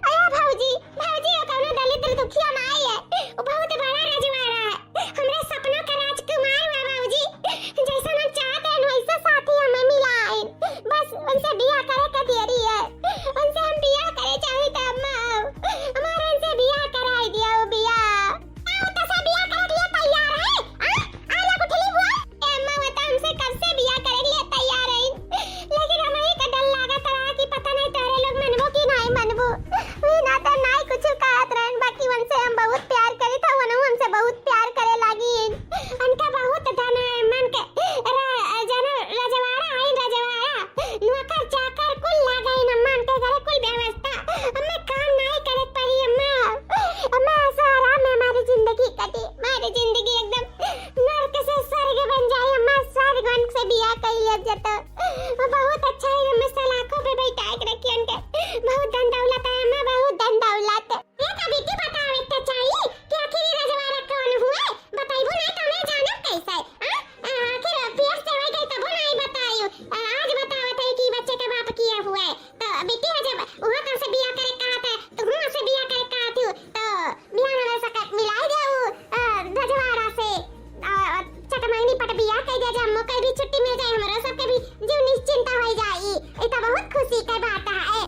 अरे भौजी, भौजी वो कौनो दलिद्र दुखिया ना आई है, वो बहुत बड़ा रजवाड़ा है, हमरे सपनों का राजकुमार हुआ भौजी, जैसा हम चाहते हैं वैसा साथी हमें मिला है, बस उनसे बियाह करे के देरी है, उनसे हम बियाह करे चाही तो अम्मा, हमारे उनसे बियाह कराई दिया वो बियाह। का होता से बियाह करे के लिए तैयार है? आ? आ ला गुठली बुआ। ए अम्मा, वो तो हमसे कब से बियाह करे के लिए तैयार है। लेकिन हमें का डर लागत रहा कि पता नहीं तोहरे लोग मनबो कि नहीं मनबो। वी ना तो नहीं कुछ कहत रहन, बाकी उनसे हम बहुत प्यार करी था, वो हमसे बहुत प्यार करे लागी। उनका बहुत धन है, मन के रा-, जन रजवाड़ा है, रजवाड़ा। नौकर चाकर कुल लागे न, अम्मा उनके घरे कुल व्यवस्था। अम्मा काम नहीं करे पड़ी अम्मा। अम्मा ऐसा आराम में हमारी जिंदगी कटी, हमारी जिंदगी एकदम नर्क से स्वर्ग बन जाए अम्मा, स्वर्ग उनसे बियाह कर लिया जाता। वो बहुत अच्छा है, हमें सलाखों पे बैठा के रखिए उनके। बहुत धन दौलत है अम्मा, बहुत धन दौलत। ए, तो बेटी बतावे के चाहिए कि आखिर ई रजवाड़ा कौन हुए? बताइबो नहीं तो हमें जानब कैसे? आ? आ, आखिर पेट से होई गई तबो नहीं बतायु। आ, आज बतावत है कि बच्चे के बाप किए हुए। तो बेटी हो जब वो तुमसे बियाह करे कहा था, तो हूँ से बियाह करे कहा थी, तो बियाह में सक-, मिलाई दे वो, आ, रजवाड़ा से। आ, चटमंगनी पट बियाह कह दे, जब हमको भी छुट्टी मिल जाए, हमारा सबके भी जीव निश्चिंता हो जाई। ये तो बहुत खुशी के बात है।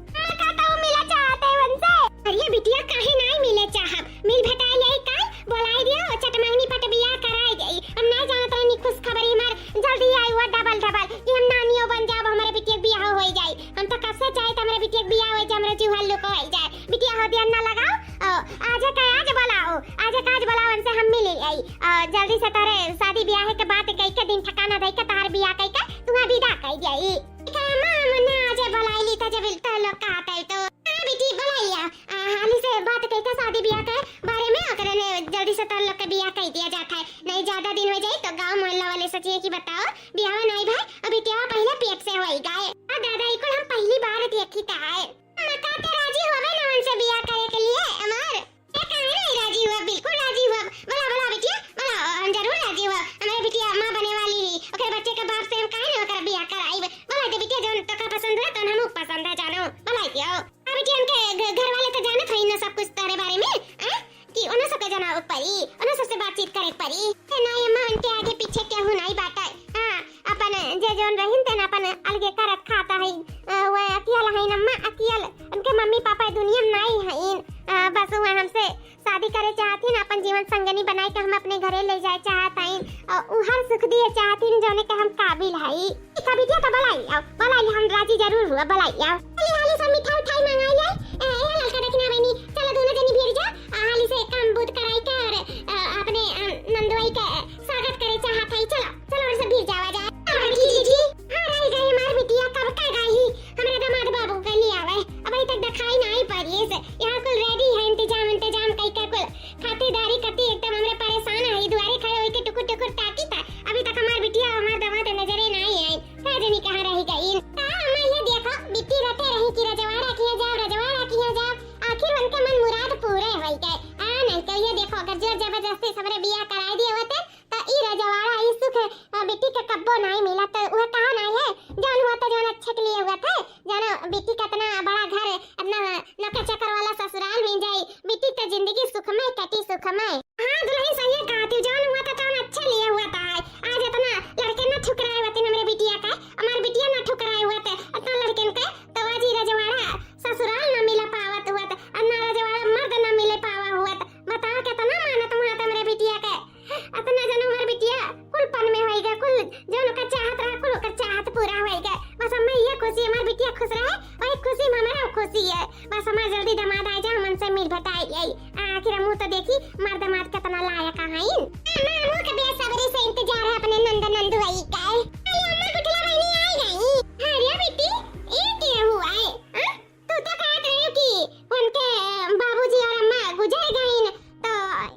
हो दिया ना लगाओ, ओ, आज का आज बोलाओ, आज का आज बोलाओ, उनसे हम मिली आई। ओ, जल्दी से तोरे शादी ब्याह के बात कई के दिन ठिकाना दे के तोहार ब्याह कई के तुम्हें विदा कई दिया ई। का माँ, हमने आज बोलाई ली था जब तो लोग कहते तो। हाँ बेटी, बोलाई लिया। आ, हाली से बात कई के शादी ब्याह के बारे में ओकरे ने जल्दी से तोर लोग के ब्याह कई दिया जाता है, नहीं ज्यादा दिन हो जाए तो गाँव मोहल्ला वाले सोचिए कि बताओ ब्याह नहीं भाई, अभी क्या पहले पेट से होई गए। आ दादा, ई कुल हम पहली बार देखी था है। मका के राजी होवे ना उनसे बियाह करे के लिए हमार। ये काहे नहीं राजी हुआ? बिल्कुल राजी हुआ। बोला, बोला बिटिया, बोला, हम जरूर राजी हुआ। हमारे बिटिया माँ बने वाली ही, ओकरे बच्चे के बाप से हम काहे ना ओकर बियाह कराई? बोला दे बिटिया, जौन तोका पसंद है, तौन हमू पसंद है, जानो। बोला दियो। अब बिटिया, उनके घ-, घर वाले तो जानत हई ना सब कुछ तोरे बारे में, हैं? कि उन्हें सबके जनावे के पड़ी, उन्हें सबसे बातचीत करे के पड़ी। ते नाई अम्मा, उनके आगे पीछे केहू नाई बाटे। हाँ, अपन जे जौन रहिन तेन अपन अलगे करत खाता है। अ, वह अकेल है अम्मा, अकेल। उनके मम्मी पापा दुनिया में नाई हईन। अ, बस वह हमसे शादी करे चाहतीन, अपन जीवन संगनी बनाए के हम अपने घरे ले जाए चाहत हईन। अ, उ हर सुख दिए चाहतीन जौने के हम काबिल हई। ठीक है बिटिया, तो बोलाई आओ, बोलाई, हम राजी जरूर हुआ, बोलाई आओ। चलिए, हाली से मिठाई उठाई मंगाई ले। ए, ए, ललका दखिना बहिनी, चलो दोनों जनी भिड़ जा, आ, हाली से काम बूत कराई के और, अ, अपने, अ, नंदुआई के स्वागत करे चाहत हई। चलो, चलो, और सब भिड़ जावा जाए। हाँ, जी, जी, जी। हाँ, रही गई हमार बिटिया, कब का गई? हमरे दामाद बाबू के लिए आवे, अबही तक दिखाई नाई पड़ी से। यहाँ कुल ready है, इंतजाम, इंतजाम कई के कुल खातिरदारी करती, एकदम हमरे परेशान है, दुआरे खड़े होके टुकुर, टुकुर ताकी था। अभी तक हमार बिटिया, हमार दामाद नजरे नाई आए। का जानी कहाँ रहि गइन। का अम्मा, ये देखो, बिट्टी रोते रही कि रजवाड़ा किहाँ जाब, रजवाड़ा किहाँ जाब। आखिर उनके मन मुराद पूरे होई गए। आ, नहीं तो ये देखो, अगर जोर जबरदस्ती से हमरे बियाह कराई दिए होते, तो ई रजवाड़ा, ई सुख, अ, बिट्टी के कब्बो नहीं मिला। तो वह कहा नहीं है, जौन हुआ तो जौन अच्छे के लिए हुआ था। जानो, बिट्टी का इतना बड़ा घर, इतना नौकर चाकर वाला ससुराल मिल जाई, बिट्टी तो जिंदगी सुखमय कटी, सुखमय। हाँ दुल्हन, सही कहत हू, जौन हुआ था तौन अच्छे लिए हुआ था। आज इतना लड़के ना ठुकराए होते हमरे बिटिया का, हमार बिटिया ना ठुकराए हुआ था इतना लड़कन के, तो आज ई रजवाड़ा ससुराल ना मिला पावत हुआ था, और ना रजवाड़ा मर्द ना मिले पावा हुआ था। बताओ कितना मानत हुआ था हमरे बिटिया के। अतना जन हमार बिटिया कुल पन में होई गए, कुल जौन ओकर चाहत रहा, कुल ओकर चाहत पूरा होई गए। बस हमें ये खुशी, हमार बिटिया खुश रहे, वही खुशी में हमारा खुशी है। बस हमार जल्दी दामाद आ जाए, हम उनसे मिल भेटाई आई। आखिर हमहू तो देखी, हमार दामाद कितना लायक हईन। अम्मा, हमहू के बेसब्री से इंतजार है अपने नंद नंदुआई का। अरे अम्मा, गुठला बहिनी आई गई। अरे बेटी, ये के हुआ है? हाँ? तू तो कहत रहे कि उनके बाबूजी और अम्मा गुजर गईन, तो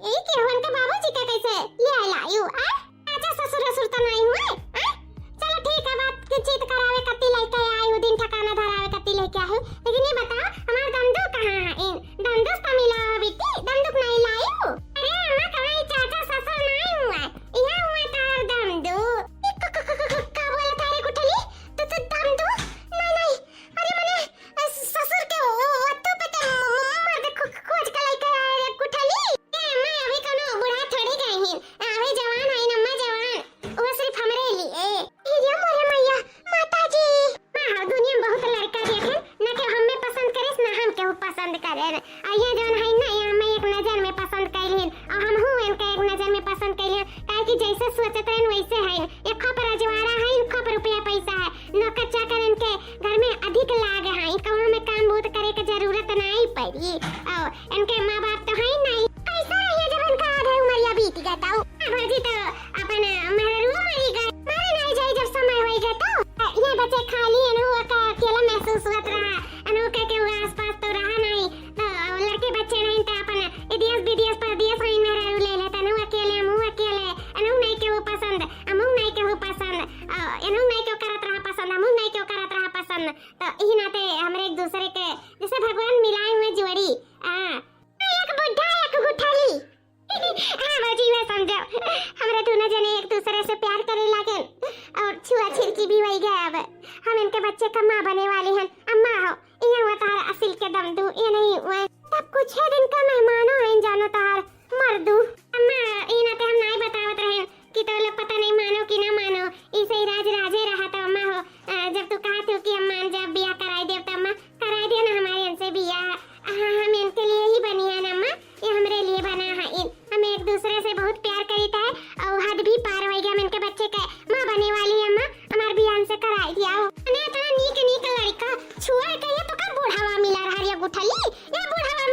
यही के उनके बाबूजी का कैसे ले आए लायू, आ? चाचा ससुर असुर तो नहीं हुए, आ? चलो ठीक है, बात के चीत करावे कत्ती लेके आए हो, दिन ठिकाना धरावे कत्ती लेके आए हो, लेकिन ये बताओ हमार दमदू कहाँ है? इन दमदू से तो मिला हो बिट्टी, दमदू के नहीं लायू? अरे अम्मा, कहाँ ई चाचा ससुर नहीं हुआ, यहाँ हुआ तार दमदू। ई क-, क-, क-, क-, का बोला था रे गुठली? तू, तू दमदू? नहीं, नहीं, अरे मने, ससुर के ओ-, ओत्तू पे तो म-, म-, मर्द खो-, खोज के लइके आए रे गुठली। ए, मैं अभी कोनो बूढ़ा थोड़ी गई ही। अभी जवान है न, मैं जवान। वो सिर्फ हमरे लिए। ए, ये मोरे मैया, माता जी। माँ, दुनिया में बहुत लड़का देखे, न केहू हमें पसंद करे, न हम केहू पसंद करे। आ ये जौन है ना, ये हमें एक नजर में पसंद कैलिन, और हमहू इनका एक नजर में पसंद कैलिन, काहे कि जैसे सोचत रहन वैसे है। एक पर अजवाड़ा है, एक पर रुपया पैसा है, नौकर चाकर इनके घर में अधिक लाग है, कहूँ में काम बहुत करे के जरूरत नहीं पड़ी। और इनके माँ बाप तो है नहीं, कैसा रहिए जब इनका आधा उमरिया बीत जाता हो। हाँ भौजी, तो अपन मेहरुआ मरी गए, मरे नहीं जाई जब समय होई गए तो। ये बच्चे खाली अनु का अकेला महसूस होत रहा, अनु के केहू आसपास तो रहा नहीं। तो लड़के बच्चे नहीं तो अपन इदियस बिदियस परदियस वहीं मेहरारू ले लेते, अनु अकेले, हमहू अकेले, अनु नहीं केहू पसंद, हमहू नहीं केहू पसंद, अ, अनु नहीं केहू करत रहा पसंद, हमहू नहीं केहू करत रहा पसंद। तो यही नाते हमरे एक दूसरे के जैसे भगवान मिलाए हुए जोड़ी। हाँ। एक बुढ़ा, एक गुठली। हाँ भौजी, मैं समझो, हमरे दोनों जने एक दूसरे से प्यार करे लागेन और छुआ छिड़की भी वही गए। अब हम इनके बच्चे का माँ बने वाली हन। अम्मा हो, ये हुआ तार असिल के दमदू, ये नहीं हुआ। तब कुछ है दिन का मेहमानो है, जानो तार मर्दू। अम्मा, ये ना ते हम नाई बतावत रहे कि तो लोग पता नहीं मानो कि ना मानो, इसे ही राज राजे रहा। तो अम्मा हो, अ, जब तू कहा थी कि हम मान जा, बियाह कराई देव, तो अम्मा कराई दिया ना हमारे इनसे बियाह। हाँ, हम इनके लिए ही बनी है ना अम्मा, ये हमरे लिए बना है। इन, हम एक दूसरे से बहुत प्यार करीता है और हद भी पार हो गया। हम इनके बच्चे के माँ बने वाली है अम्मा, हमार बियाह इनसे कराई दिया हो। अने इतना नीक नीक लड़का छुआ के ये तो का बुढ़ावा मिला रहा रे गुठली, ये बुढ़ावा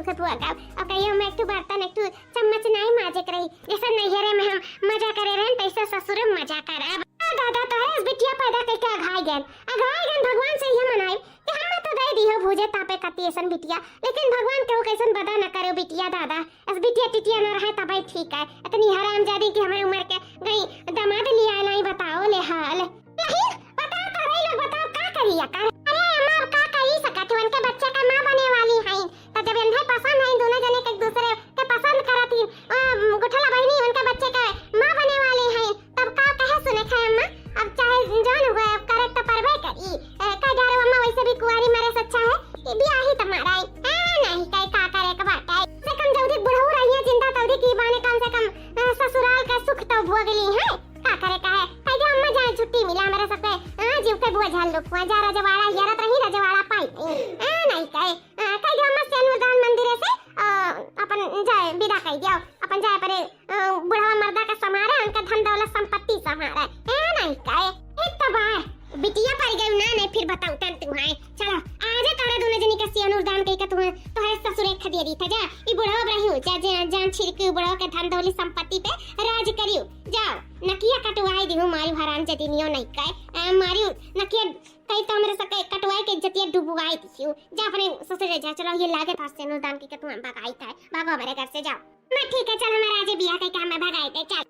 से पुआ का। अब कहियो हम एक ठो बर्तन, एक ठो चम्मच नाहीं माजे के रही। जैसे नैहरे में हम मजा करे रहन, तैसे ससुरे में मजा करब। आ दादा, तोहरे अस बिटिया पैदा कइके अघाई गन, अघाई गन। भगवान से इहे मनाई कि हम्मे तो दे दिहो भूजे तापे कती ऐसन बिटिया, लेकिन भगवान केहू कइसन बदा न करो बिटिया दादा। अस बिटिया टिटिया न रहे तबे ठीक है। इतनी हरामजादी कि हमरे उम्र के गई दामाद लिया लाई, बताओ ले हाल। नहीं, बताओ तो रे लोग, बताओ का करी या कर? अरे अम्मा, अब का करी सकत हो, उनके बच्चे का माँ बने वाली हैं, तो जब इन्हें पसंद है, दोनों जने के एक दूसरे के पसंद करत ही, अ, गुठला बहिनी उनके बच्चे के माँ बने वाली हैं, तब का कहे सुने खाए अम्मा? अब चाहे जौन हुए, अब करे तो परबे करी। ए, का जारो अम्मा, वैसे भी कुंवारी मरे से अच्छा है कि बियाही तुम्हारा है। ए, नहीं, कहे का करे के बात है। कम से कम जल्दी बुढ़ऊ रहिए जिंदा, तल्दी की बाने कम से कम, अ, ससुराल का सुख तो भोग ली है। का करे का है? कह दे अम्मा जाए छुट्टी मिला मेरे सबके, अ, जीव के बोझल लोग हुआ जा रजवाड़ा, यारत रही रजवाड़ा पाई नहीं। ए, नहीं कहे, अ, कह दे अम्मा से अनुदान मंदिर से, अ, अपन जाए विदा कह दिया, अपन जाए परे अ, बुढ़वा मर्दा का संभारे, उनका धन दौलत संपत्ति संभारे। ए, नहीं कहे। एक तो बा, बिटिया पर गई ना, नहीं फिर बताऊ तन तुम्हारे। चलो, आजे तोहरे दोनों जनी का सेनुर दान कही का तुम्हें, तोहरे ससुरे खदिया दी था जा। ई बुढ़वा रही हो, जा, जा, जान छिड़की बुढ़वा के धन दौलत संपत्ति पे राज करियो। जाओ, नकिया कटवाई दिहू, मारी हराम जदिनियो नहीं कहे। अ, मारी नकिया कही तो हमरे सके कटवाई के इज्जतिया डुबवाई दिहू। जा अपने ससुरे जा, चलो ये लागे था सेनुर दान कही का तुम्हें भगाई था। भागो हमारे घर से जाओ। मैं ठीक है, चल हमारा आज बियाह कही का हमें भगाई दे, चल।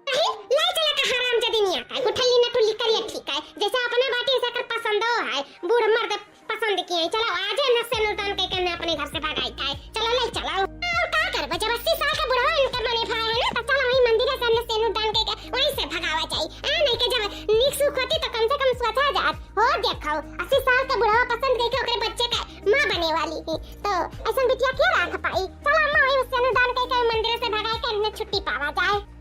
नहीं, लाई चला का हराम जदिनिया का, गुठली न टुल्ली करिया ठीक है, जैसे अपना बाटी से कर पसंद हो है, बूढ़ मर्द पसंद किए हैं। चलो आज न सेनुर दान कही के अपने घर से भगाई का है, चलो लाई चलो। और का करबो, जब अस्सी साल का बुढ़वा इनके बने भाई है ना, तो चलो वही मंदिर से हमने सेनुर दान कही के वहीं से भगावा जाई। आ, नहीं के जब नीक सुख होती तो कम से कम सोचा जात। हो देखो, अस्सी साल का बुढ़वा पसंद कही के ओकरे बच्चे का माँ बने वाली है, तो ऐसा बिटिया क्यों राख पाई? चलो अम्मा वही सेनुर दान कही के मंदिर से भगाई के इन्हें छुट्टी पावा जाए।